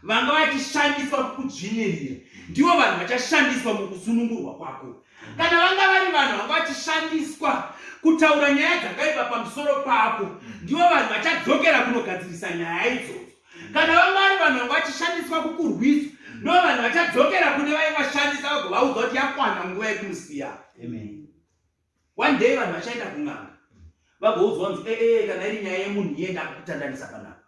vanga vachishandiswa kukudzvinyirira, ndivo vanhu vachashandiswa mukusunungurwa kwako. Kana vanga vari vanhu vanga vachishandiswa kutaura nyaya dzakaipa pamusoro pako, ndivo vanhu vachadzokera kunogadzirisa nyaya idzodzo. Kana vanga vari vanhu vanga vachishandiswa kukurwisa, ndivo vanhu vachadzokera kune vaivashandisa vagovaudza kuti yakwana nguva yekumusiya. Amen. One day vanhu vachaenda kun'anga vagoudzwa kunzi, "Ee, kana iri nyaya yemunhu iye, ndakukutandanisa panapa.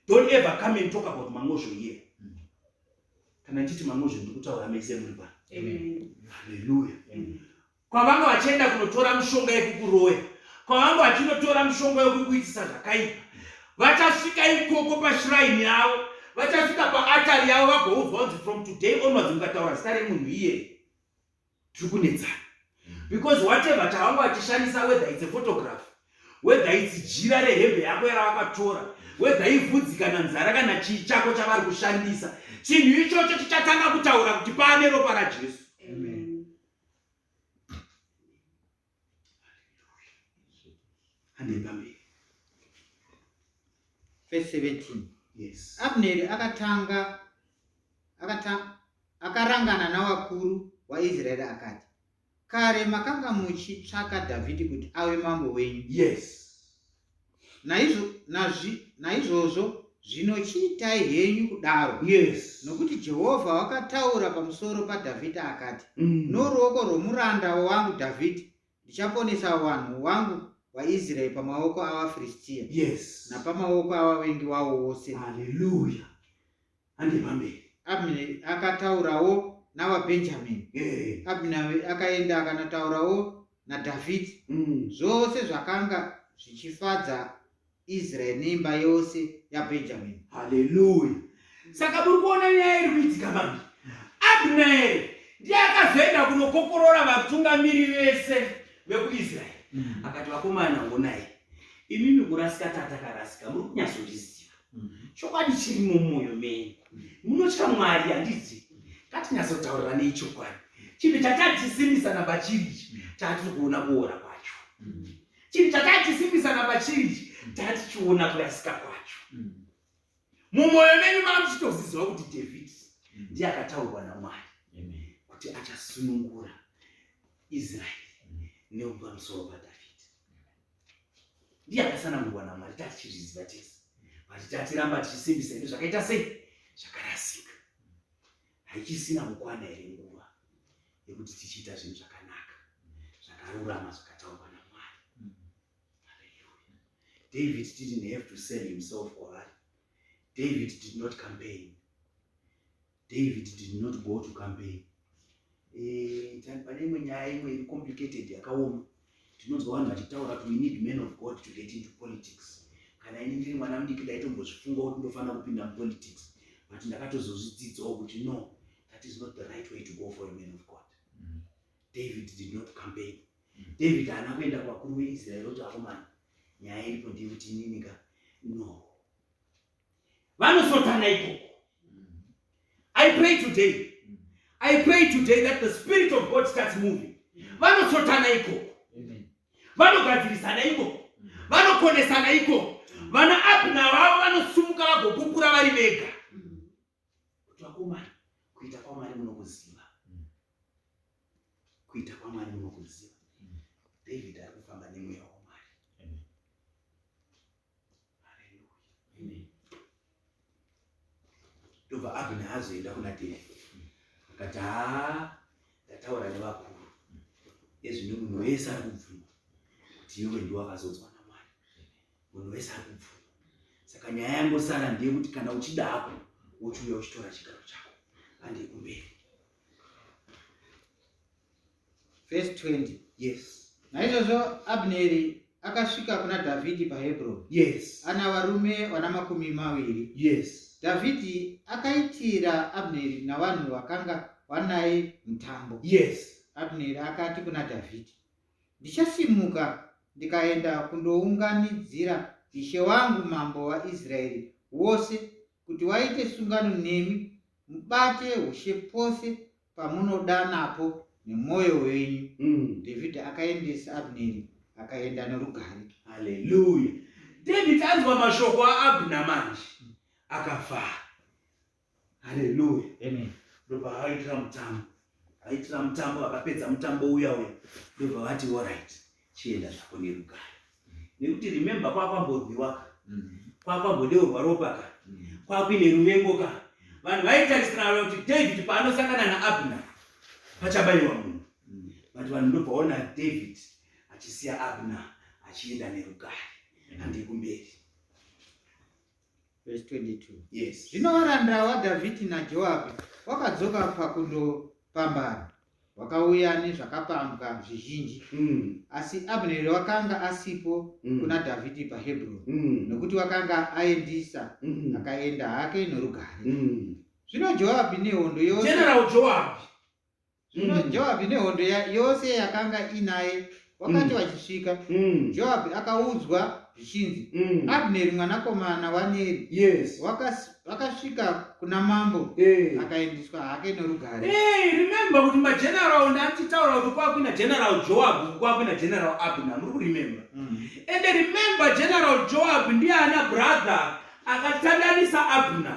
Don't ever come and talk about Mangozvo here." Kana ndichiti Mangozvo, ndiri kutaura mese muri pano. Haleluya. Kwavanga vachienda kunotora mishonga yekukuroya, kwavanga vachinotora mishonga yekukuitisa zvakaipa, vachasvika ikoko pashrine yavo, vachasvika paatari yavo, vagoudzwa kunzi from today onwards mukataura zita remunhu iyeye tiri kunetsana. Because whatever chavanga vachishandisa, whether it's a photograph, whether it's jira rehembe yako yaravakatora, whether ivhudzi kana nzara kana chii chako chavari kushandisa, chinhu ichocho chichatanga kutaura kuti paane ropa raJesu. Handei pamberi. Verse 17. Yes. Abneri akatanga akata, akarangana navakuru waIsraeri akati, Kare makanga muchitsvaka Dhavhidhi kuti ave mambo wenyu. Yes. Naizvozvo zvino chiitai henyu kudaro. Yes. Nokuti Jehovha wakataura pamusoro paDhavhidhi akati, Noruoko rwomuranda wangu Dhavhidhi ndichaponesa vanhu vangu vaIsraeri pamaoko avaFiristia. Yes. Napamaoko avavengi vavo vose. Hallelujah. Handei pamberi. Abneri akataurawo navaBhenjamini. Abneri akaenda akanotaurawo naDhavhidhi. Zvose zvakanga zvichifadza Israeri neimba yose yaBhenjamini. Haleluya. Saka muri kuona nyaya iri kuitika manje. Abneri ndiye akazoenda kunokokorora vatungamiri vese vekuIsraeri. Akati, vakomana, honai, imimi kurasika tatakarasika, muri kunyatsozviziva. Chokwadi chiri mumwoyo menyu, munotya Mwari, handiti? Ngatinyatsotauriranei chokwadi. Chinhu chatachisimbisana pachiri ichi, chatiri kuona kuora kwacho. Chinhu chatachisimbisana pachiri ichi, tatichiona kurasika kwacho. Mumwoyo menyu mava muchitoziziva kuti David ndiye akataurwa naMwari kuti achasunungura Israeri nepamusoro paDhavhidhi. Ndiye akasanangurwa naMwari, tatichizviziva tese, but tatiramba tichisimbisa ine zvakaita sei zvakarasika. Haichisina kukwana here nguva yekuti tichiita zvinhu zvakanaka, zvakarurama, zvakataurwa naMwari? Hallelujah. David didn't have to sell himself kwavari. David did not campaign. David did not go to campaign. Pane imwe nyaya imwe iri complicated yakaoma. Tinonzwa vanhu vachitaura kuti we need men of God to get into politics. Kana ini ndiri mwana mudiki ndaitombozvifunga kuti ndofanira kupinda mupolitics, but ndakatozozvidzidzawo kuti no, that is not the right way to go for a man of God. David did not campaign. David haana kuenda kuvakuru veIsraeri oti, akomana, nyaya iripo ndeyekuti inini ka, no. Vanosotana ikoko. I pray today. I pray today that the Spirit of God starts moving. Vanosotana ikoko. Vanogadzirisana ikoko. Vanokonesana ikoko. Vana Abner vavo vanosumuka vagopupura vari vega. Kuti vakomana, kuita kwaMwari munokuziva. Kuita kwaMwari munokuziva. David ari kufamba nemweya waMwari. Hallelujah. Ndobva Abner azoenda kuna David. Akati, haa, ndataura nevakuru. Ezvino munhu wese ari kubvuma kuti iwe ndiwe wakazodzwa naMwari. Munhu wese ari kubvuma. Saka nyaya yangosara ndeyekuti kana uchida hako wochiuya uchitora chigaro chako. Handei kumberi. Verse 20. Yes. Naizvozvo Abneri akasvika kuna Dhavhidhi paHebroni. Yes. Ana varume vana 20. Yes. Dhavhidhi akaitira Abneri navanhu vakanga vanaye mutambo. Yes. Abneri akati kuna Dhavhidhi, Ndichasimuka ndikaenda kundounganidzira ishe wangu mambo waIsraeri wose kuti waite sungano nemi, mubate ushe pose pamunoda napo nemwoyo wenyu. Dhavhidhi akaendesa Abneri akaenda norugare. Haleluya. David anzwa mashoko aAbner manje akafara. Haleluya. Amen. Ndobva vaitira mutambo. Vaitira mutambo, vakapedza mutambo uya uya. Ndobva vati alright, chienda zvako nerugare. Nekuti remember kwakwamborwiwa ka. Kwakwambodeurwa ropa ka. Kwakuine ruvengo ka. Vanhu vaitarisira kuti David paanosangana naAbner pachabayiwa munhu. But vanhu ndobva vaona David achisiya Abner achienda nerugare. Handei kumberi. Verse 22. Yes. Zvino varanda waDhavhidhi naJoabhi wakadzoka pakundo Pambana wakauya nezvakapambwa zvizhinji mm. Asi Abneri wakanga asipo mm. kuna Dhavhidhi paHebroni mm. nokuti wakanga aendisa mm. akaenda hake norugare mm. Zvino Joabhi nehondo yose General Joabhi Zvino mm. Joabhi nehondo yose yakanga inaye wakati mm. vachisvika mm. Joabhi akaudzwa zvichinzi mm. Abneri mwanakomana waNeri yes. Wakasvika kuna mambo hey. Akaendiswa hake norugare. Hey, remember kuti mageneral ndachitaura kuti kwakuina General Joab kwakuina General Abner muri kuremember mm. And remember General Joab ndiye ana brother akatandanisa Abner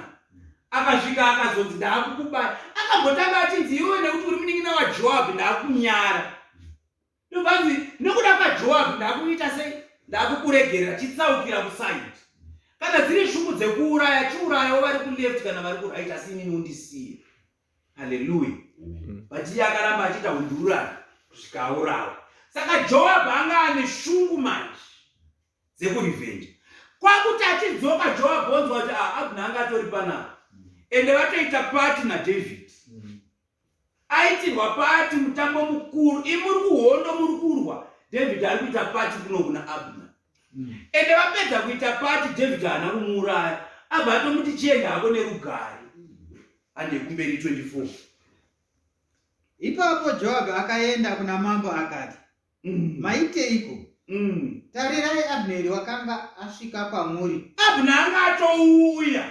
akasvika akazonzi ndaakukubaya akambotanga achinzi iwe nekuti uri munin'ina waJoab ndaakunyara ndobvanzi nekuda kwaJoab ndaakuita sei ndaakukuregerera chitsaukira kusaidi kana dziri shungu dzekuuraya chiurayawo vari kuleft kana vari kuright asi inini undisiye haleluya but iye akaramba achiita hundururani kusvika aurawa saka Joab anga ane shungu manje dzekurevenge kwakuti achidzoka Joab onzwa kuti ah, Abner anga atori panapa ende vatoita party naDavid aitirwa party mutambo mukuru imuri kuhondo muri kurwa David ari kuita party kuno kuna Abner ende vapedza kuita party David haana kumuuraya abva atomuti chienda hako nerugare ande kumberi 24 Ipapo Joabhi akaenda kuna mambo akati, mm. Maiteiko? Mm. Tarirai Abneri wakanga asvika kwamuri. Abner anga atouya.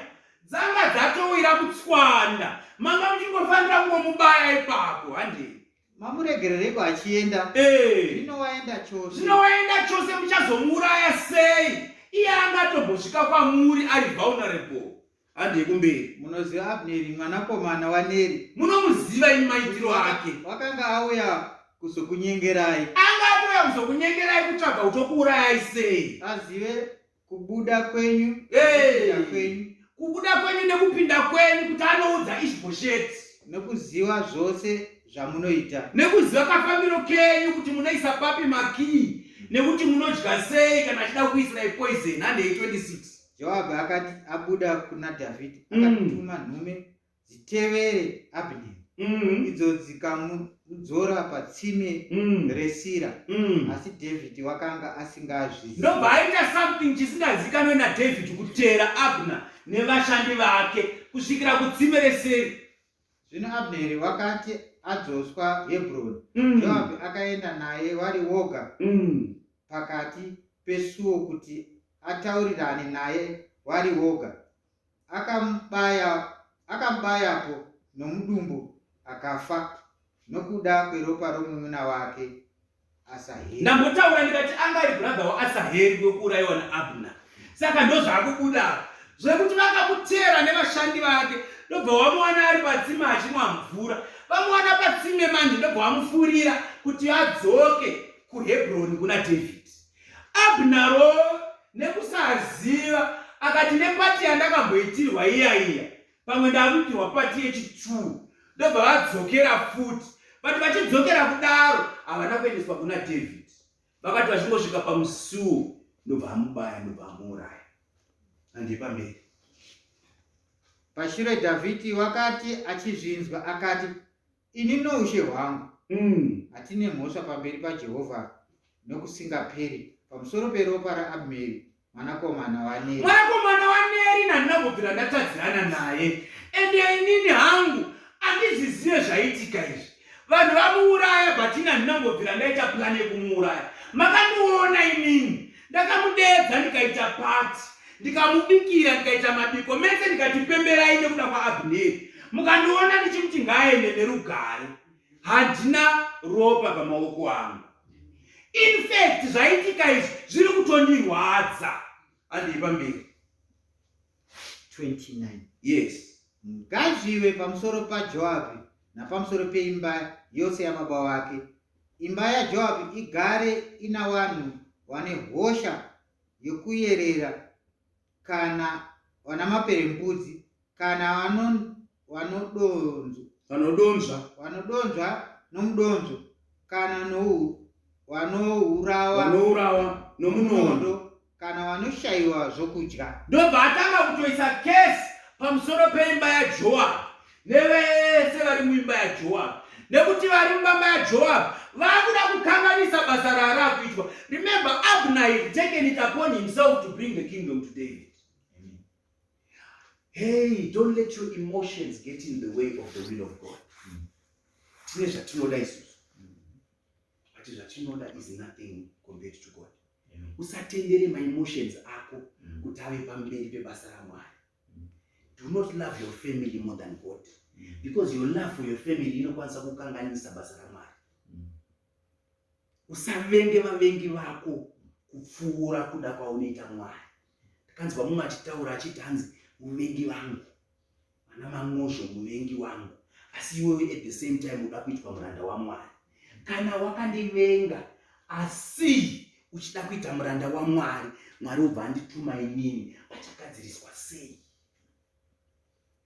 Dzanga dzatowira mutswanda. Manga muchingofanira kungomubaya ipapo, handei. Mamuregerereiko achienda? Eh. Zvino waenda chose. Zvino waenda chose muchazomuuraya sei? Iye anga atombosvika kwamuri ari vulnerable. Handei kumberi. Munoziva Abneri mwanakomana waNeri. Munomuziva imi maitiro ake. Wakanga auya kuzokunyengerai. Anga atouya kuzokunyengerai kutsvaga kutokuurayai sei? Azive kubuda kwenyu hey. kwenyu. Kubuda kwenyu nekupinda kwenyu kuti anoudza Ishbosheti. Nekuziva zvose zvamunoita. Nekuziva kafambiro kenyu kuti munoisa papi makii nekuti munodya sei kana achida kukuisirai poison. Handei 26. Joabhi akati abuda kuna Dhavhidhi mm. akatuma nhume dzitevere Abhineri mm. idzo dzikamudzora patsime mm. reSira mm. asi Dhavhidhi wakanga asingazvizivi. Ndobva aita something chisingazikanwe naDhavhidhi kuteera Abner nevashandi vake kusvikira kutsime reSeri. Zvino Abneri wakati adzoswa Hebroni, mm. Joabhi akaenda naye vari woga mm. pakati pesuo kuti ataurirane naye vari woga. Akamubaya akamubayapo nomudumbu akafa nokuda kweropa romunun'una wake Asaheri. Ndambotaura ndikati anga ari brother waAsaheri wekuurayiwa naAbner. Saka ndozvaakubuda zvekuti vakamuteera nevashandi vake ndobva wamuwana ari patsime achinwa mvura. Vamuwana patsime manje ndobva vamufurira kuti adzoke kuHebroni kuna David. Abnaro nekusaziva akati nepati yandakamboitirwa iya iya pamwe ndakuitirwa pati yechituu ndobva vadzokera futi but vachidzokera kudaro havana kuendeswa kuna David vakati vachingosvika pamusuwo ndobva amubaya ndobva amuuraya handei pamberi. Pashure Dhavhidhi wakati achizvinzwa akati, Ini noushe hwangu mm. hatine mhosva pamberi paJehovha nokusingaperi pamusoro peropa raAbneri mwanakomana waNeri. Mwanakomana waNeri nhandina kubvira ndatadzirana naye, ende inini hangu handizvizive zvaitika izvi. Vanhu vamuuraya but ini handina kumbobvira ndaita plan yekumuuraya. Makandiona inini ndakamudeedza ndikaita party ndikamubikira ndikaita mabiko mese ndikati pemberai nekuda kwaAbneri. Mukandiona ndichimuti ngaaende nerugare, handina ropa pamaoko angu. In fact zvaitika izvi zviri kutondirwadza. Handei pamberi. 29 Yes. Ngazvive pamusoro paJoabhi napamusoro peimba yose yababa wake, imba yaJoabhi igare ina vanhu vane hosha yokuyerera kana vana maperembudzi kana vanodonzva vanodonzva nomudonzvo kana vanourawa vanourawa nomunondo kana vanoshayiwa zvokudya. Ndobva atanga kutoisa kesi pamusoro peimba yaJoabhi nevese vari muimba yaJoabhi. Nekuti vari mubamba yaJoabhi vakuda kukanganisa basa raarakuitwa. Remember, Abner had taken it upon himself to bring the kingdom to David. Hey, don't let your emotions get in the way of the will of God. Tine zvatinoda isusu, but zvatinoda is nothing compared to God. Usatendere maemotions ako kuti ave pamberi pebasa raMwari. Do not love your family more than God, because your love for your family inokwanisa kukanganisa basa raMwari. Usavenge vavengi vako kupfuura kuda kwaunoita Mwari. Ndakanzwa mumwe achitaura achiti, hanzi muvengi vangu vana Mang'ozho, muvengi wangu, asi iwewe at the same time uda kuitwa muranda waMwari. Kana wakandivenga asi uchida kuita muranda waMwari, Mwari ubva andituma inini, pachagadziriswa sei?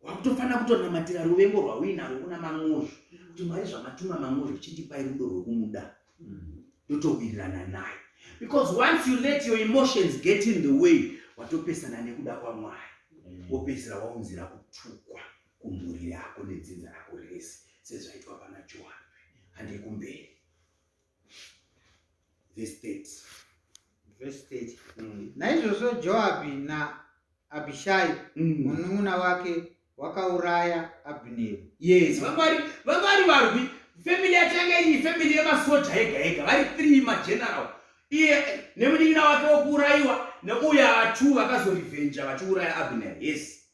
Wakutofanira kutonamatira ruvengo rwauinarwo kuna Mang'ozho, kuti Mwari, zvamatuma Mang'ozho, chindipai rudo rwekumuda, ndotowirirana naye. Because once you let your emotions get in the way, watopesana nekuda kwaMwari, wopedzisira waunzira kutukwa kumhuri yako nedzinza rako rese, sezvaitwa pana Joabhi. Handei kumberi, verse 30. Verse 30. Naizvozvo Joabhi naAbhishai munun'una wake wakauraya Abhineri. Yes, vanga vari varwi. Family yacho yanga iri family yemasoja ega ega, vari three mageneral, iye nemunin'ina wake wokuurayiwa neuya atu vakazorivenja vachiuraya Abner. Yes.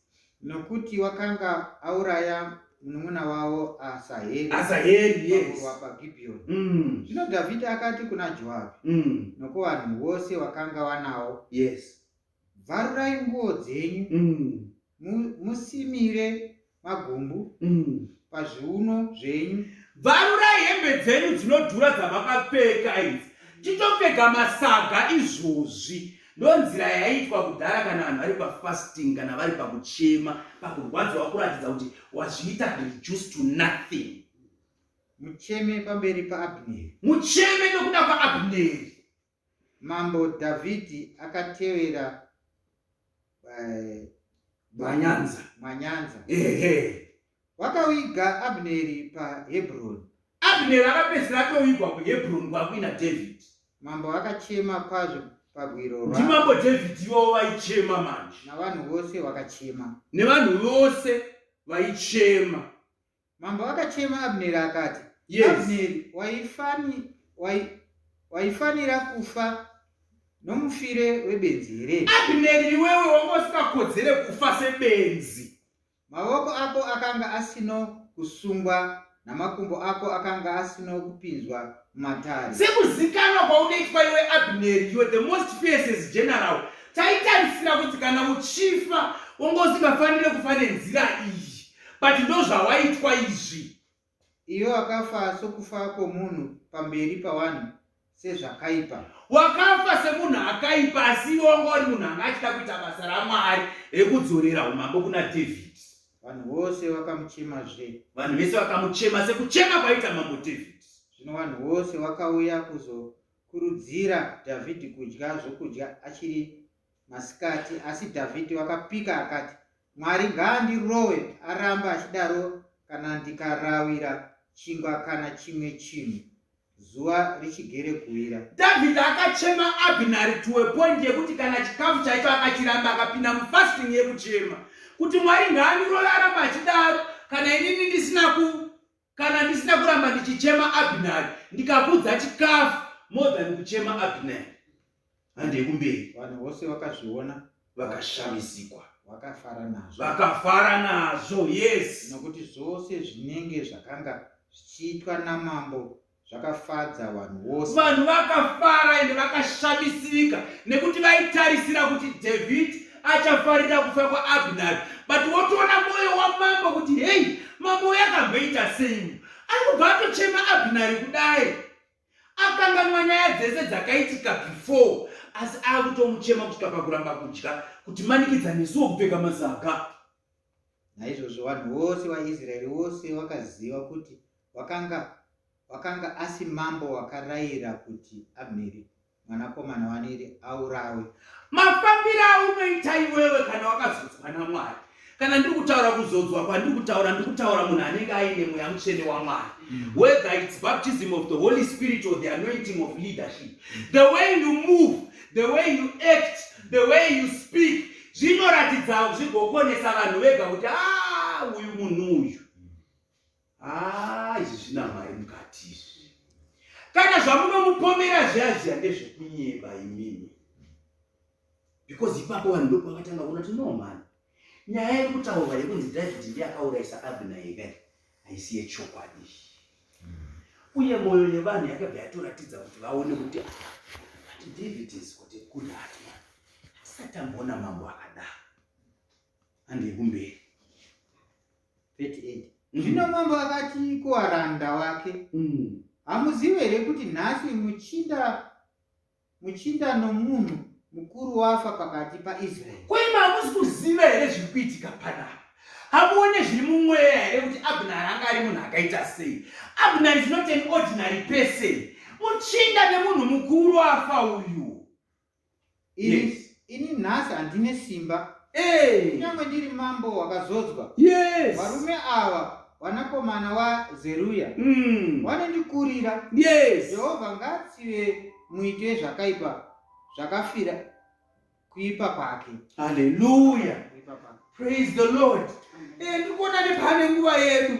Nokuti wakanga auraya munun'una wavo Asaheri Asaheri, yes. Pakurwa paGibhiyoni. Zvino Dhavhidhi akati kuna Joabhi nokuvanhu vose vakanga vanawo, "Bvarurai nguo dzenyu, musimire magumbu pazviuno zvenyu." Bvarurai hembe dzenyu dzinodhura dzamakapfeka idzi, titopfeka masaga izvozvi. Ndo nzira yaiitwa kudhara kana vanhu vari pafasting, kana vari pakuchema, pakurwadziwa, kuratidza kuti wazviita reduce to nothing. Mucheme pamberi paAbhineri. Mucheme nokuda kwaAbhineri. Mambo Dhavhidhi akatevera Mwanyanza. Mwanyanza. Ehe. Wakawiga Abhineri paHebhuroni. Abhineri akapedzisira atowigwa kuHebhuroni kwakuina David. Mambo akachema kwazvo pabwiro Ndimambo David ivovo vaichema manje. Navanhu vose vakachema. Nevanhu vose vaichema. Mambo akachema Abhineri akati, "Abhineri, waifanira kufa nomufire webenzi here? Abhineri, iwewe wanga usikakodzere kufa sebenzi. Mavoko ako akanga asino kusungwa, namakumbo ako akanga asino kupinzwa mumatare." Sekuzikanwa kwaunoitwa iwe Abhineri, you are the most fiercest general, taitarisira kuti kana uchifa wanga usingafanire kufa nenzira iyi, but ndo zvawaitwa izvi. Iwe wakafa sokufa kwomunhu pamberi pavanhu, sezvakaipa." Wakafa semunhu akaipa, asi iwe wanga uri munhu anga achida kuita basa raMwari rekudzorera umambo kuna David. Vanhu vose vakamuchemazve. Vanhu vese vakamuchema sekuchema kwaita mambo David. Zvino vanhu vose vakauya kuzokurudzira Dhavhidhi kudya zvokudya achiri masikati, asi Dhavhidhi wakapika akati, "Mwari ngaandirove, aramba achidaro, kana ndikarawira chingwa kana chimwe chinhu zuva richigere kuwira." David akachema Abhinari to a point yekuti kana chikafu chaicho akachiramba, akapinda mufasting yekuchema kuti Mwari ngaandirove, aramba achidaro, kana inini ndisina ku kana ndisina kuramba ndichichema Abhinari, ndikakudza chikafu more than kuchema Abhinari. Handei kumberi. Vanhu vose vakazviona, vakashamisikwa, vakafara nazvo. Vakafara nazvo, yes. Nokuti zvose zvinenge zvakanga zvichiitwa namambo zvakafadza vanhu vose. Vanhu vakafara ende vakashamisika nekuti vaitarisira kuti David achafarira kufa kwaAbhinari, but wotoona mwoyo wamambo kuti, hei, mambo yakamboita sei, ari kubva atochema Abhinari kudai, akanganwa nyaya dzese dzakaitika before, asi akutomuchema kusvika pakuramba kudya, kuti manikidza nesuwo kupfeka masaga. Naizvozvo vanhu vose vaIsraeri vose vakaziva kuti wakanga asi mambo wakarayira kuti Abneri mwanakomana waNeri aurawe. Mafambiro aunoita iwewe kana wakazodzwa naMwari. Kana ndiri kutaura kuzodzwa kwandiri kutaura, ndiri kutaura munhu anenge aine mweya mutsvene waMwari. Whether it's baptism of the Holy Spirit or the anointing of leadership. The way you move, the way you act, the way you speak, zvinoratidza zvigokonesa vanhu vega kuti ah, uyu munhu uyu. Ah, izvi zvina Mwari mukati izvi. Kana zvamunomupomera zviya zviya ndezvekunyeba imimi. Because ipapo vanhu ndopavakatanga kuona kuti no man. Nyaya iri kutaurwa yekunzi David ndiye akaurayisa Abner yega haisi yechokwadi. Uye mwoyo yevanhu yakabva yatoratidza kuti vaone kuti ah, but David is got a good heart man. Hatisati tamboona mambo akadaro. Handei kumberi. 38 Zvino mambo akati kuvaranda wake, Hamuzivi here kuti nhasi muchinda muchinda nomunhu mukuru wafa pakati paIsraeri? Ko imi hamusi kuziva here zviri kuitika panapa? Hamuone zviri mumweya here kuti Abner anga ari munhu akaita sei? Abner is not an ordinary person. Muchinda nemunhu mukuru afa uyu. Ini, Yes. ini nhasi handine simba, Hey. kunyange ndiri mambo wakazodzwa. Yes. Varume ava vanakomana waZeruya vanondikurira. Yes. Jehovha ngaatsive muiti wezvakaipa zvakafira kuipa kwake. Hallelujah. Kuipa kwake. Praise the Lord. Eh, ndiri kuona nepane nguva yedu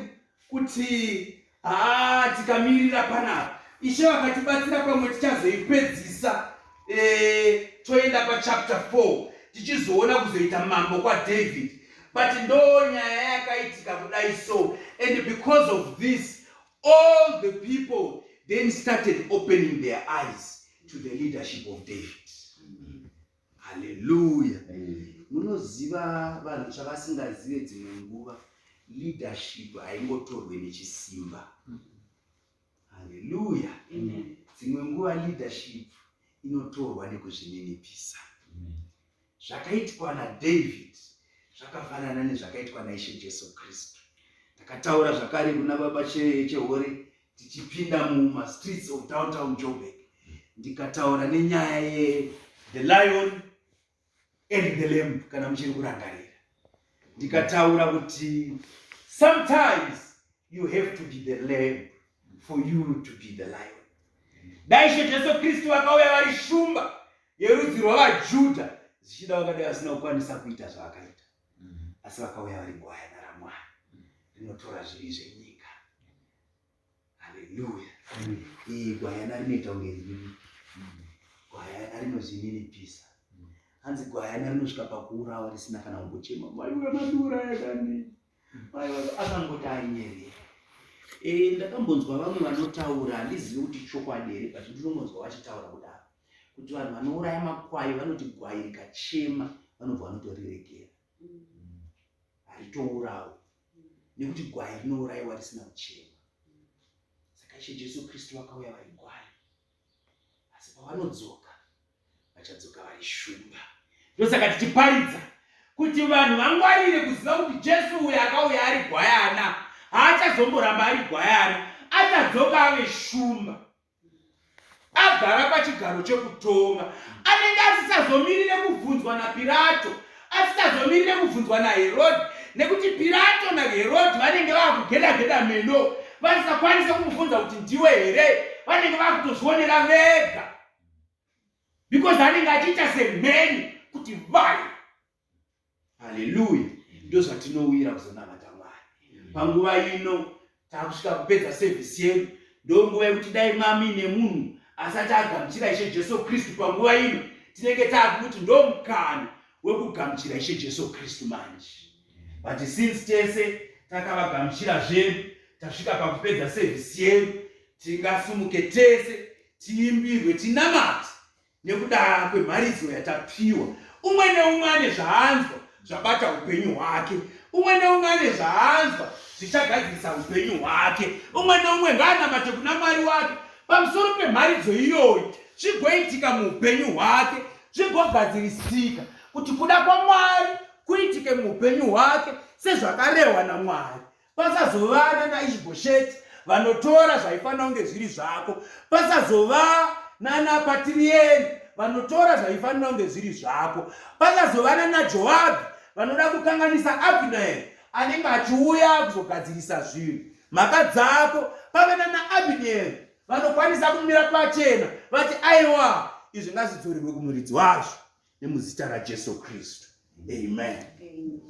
kuti haa tikamirira panapa Ishe vakatibatsira pamwe tichazoipedzisa eh, toenda pachapter 4 tichizoona kuzoita mambo kwaDavid. But ndo nyaya yakaitika kudai so, and because of this all the people then started opening their eyes to the leadership of David. Hallelujah. Munoziva vanhu chavasingazive dzimwe nguva, leadership haingotorwe nechisimba. Hallelujah. Dzimwe nguva leadership inotorwa nekuzvininipisa. Zvakaitwa naDavid zvakafanana nezvakaitwa naIshe Jesu Kristu. Takataura zvakare kuna baba Chehore tichipinda mumastreets of downtown Joburg, ndikataura nenyaya ye the lion and the lamb, kana muchiri kurangarira. Ndikataura kuti sometimes you have to be the lamb for you to be the lion. Dai Ishe Jesu Kristu vakauya vari shumba yerudzi rwavaJudha, zvichida vakadai vasina kukwanisa kuita zvavakaita, asi vakauya vari gwayana raMwari rinotora zvivi zvenyika. Haleluya. Iyi gwayana rinoita kunge riri gwayana rinozvininipisa. Hanzi gwayana rinosvika pakuurawa risina kana kumbochema, maiwe mandiuraya kani, maiwe, akangoti anyerera. Ndakambonzwa vamwe vanotaura, handizivi kuti chokwadi here, but ndinombonzwa vachitaura kudaro kuti vanhu vanouraya makwai vanoti gwai rikachema vanobva vanotoriregera, haritourawi nekuti gwai rinourayiwa risina kuchema. Saka Ishe Jesu Kristu vakauya vari gwai, asi pavanodzoka vachadzoka vari shumba. Ndosaka tichiparidza kuti vanhu vangwarire kuziva kuti Jesu uyu akauya ari gwayana haachazomboramba ari gwayana, achadzoka ave shumba, agara pachigaro chekutonga. Anenge asisazomirire kubvunzwa naPirato, asisazomirire kubvunzwa naHerodhi, nekuti Pirato naHerodhi vanenge vakugeda-geda meno, vasisakwanise kumubvunza kuti ndiwe here. Vanenge vakutozvionera vega, because anenge achiita semheni kuti vai. Haleluya. Ndozvatinowira kuzonamata Mwari panguva ino. Takusvika kupedza sevhisi yedu, ndonguva yekuti dai mami nemunhu asati agamuchira Ishe Jesu Kristu panguva ino, tinenge taakuti ndo mukana wekugamuchira Ishe Jesu Kristu manje. But since tese takavagamuchira zvedu, tasvika pakupedza sevhisi yedu, tingasumuke tese tiimbirwe tinamate nekuda kwemharidzo yatapiwa. Umwe neumwe ane zvaanzwa zvabata upenyu hwake, umwe neumwe ane zvaanzwa zvichagadzirisa upenyu hwake. Umwe neumwe ngaanamate kuna Mwari wake pamusoro pemharidzo iyoyi, zvigoitika muupenyu hwake, zvigogadzirisika kuti kuda kwaMwari kuitike muupenyu hwake sezvakarehwa naMwari. Pasazova nanaIshbhosheti vanotora zvaifanira kunge zviri zvako, pasazova nanaPatirieri vanotora zvaifanira kunge zviri zvako, pasazova nanaJoabhi. vanoda kukanganisa Abhineri anenge achiuya kuzogadzirisa zvinhu. Mhaka dzako pave nana Abhineri vanokwanisa kumira pachena vati aiwa izvi ngazvidzorerwe kumuridzi wazvo nemuzita raJesu Kristu. Amen. Amen.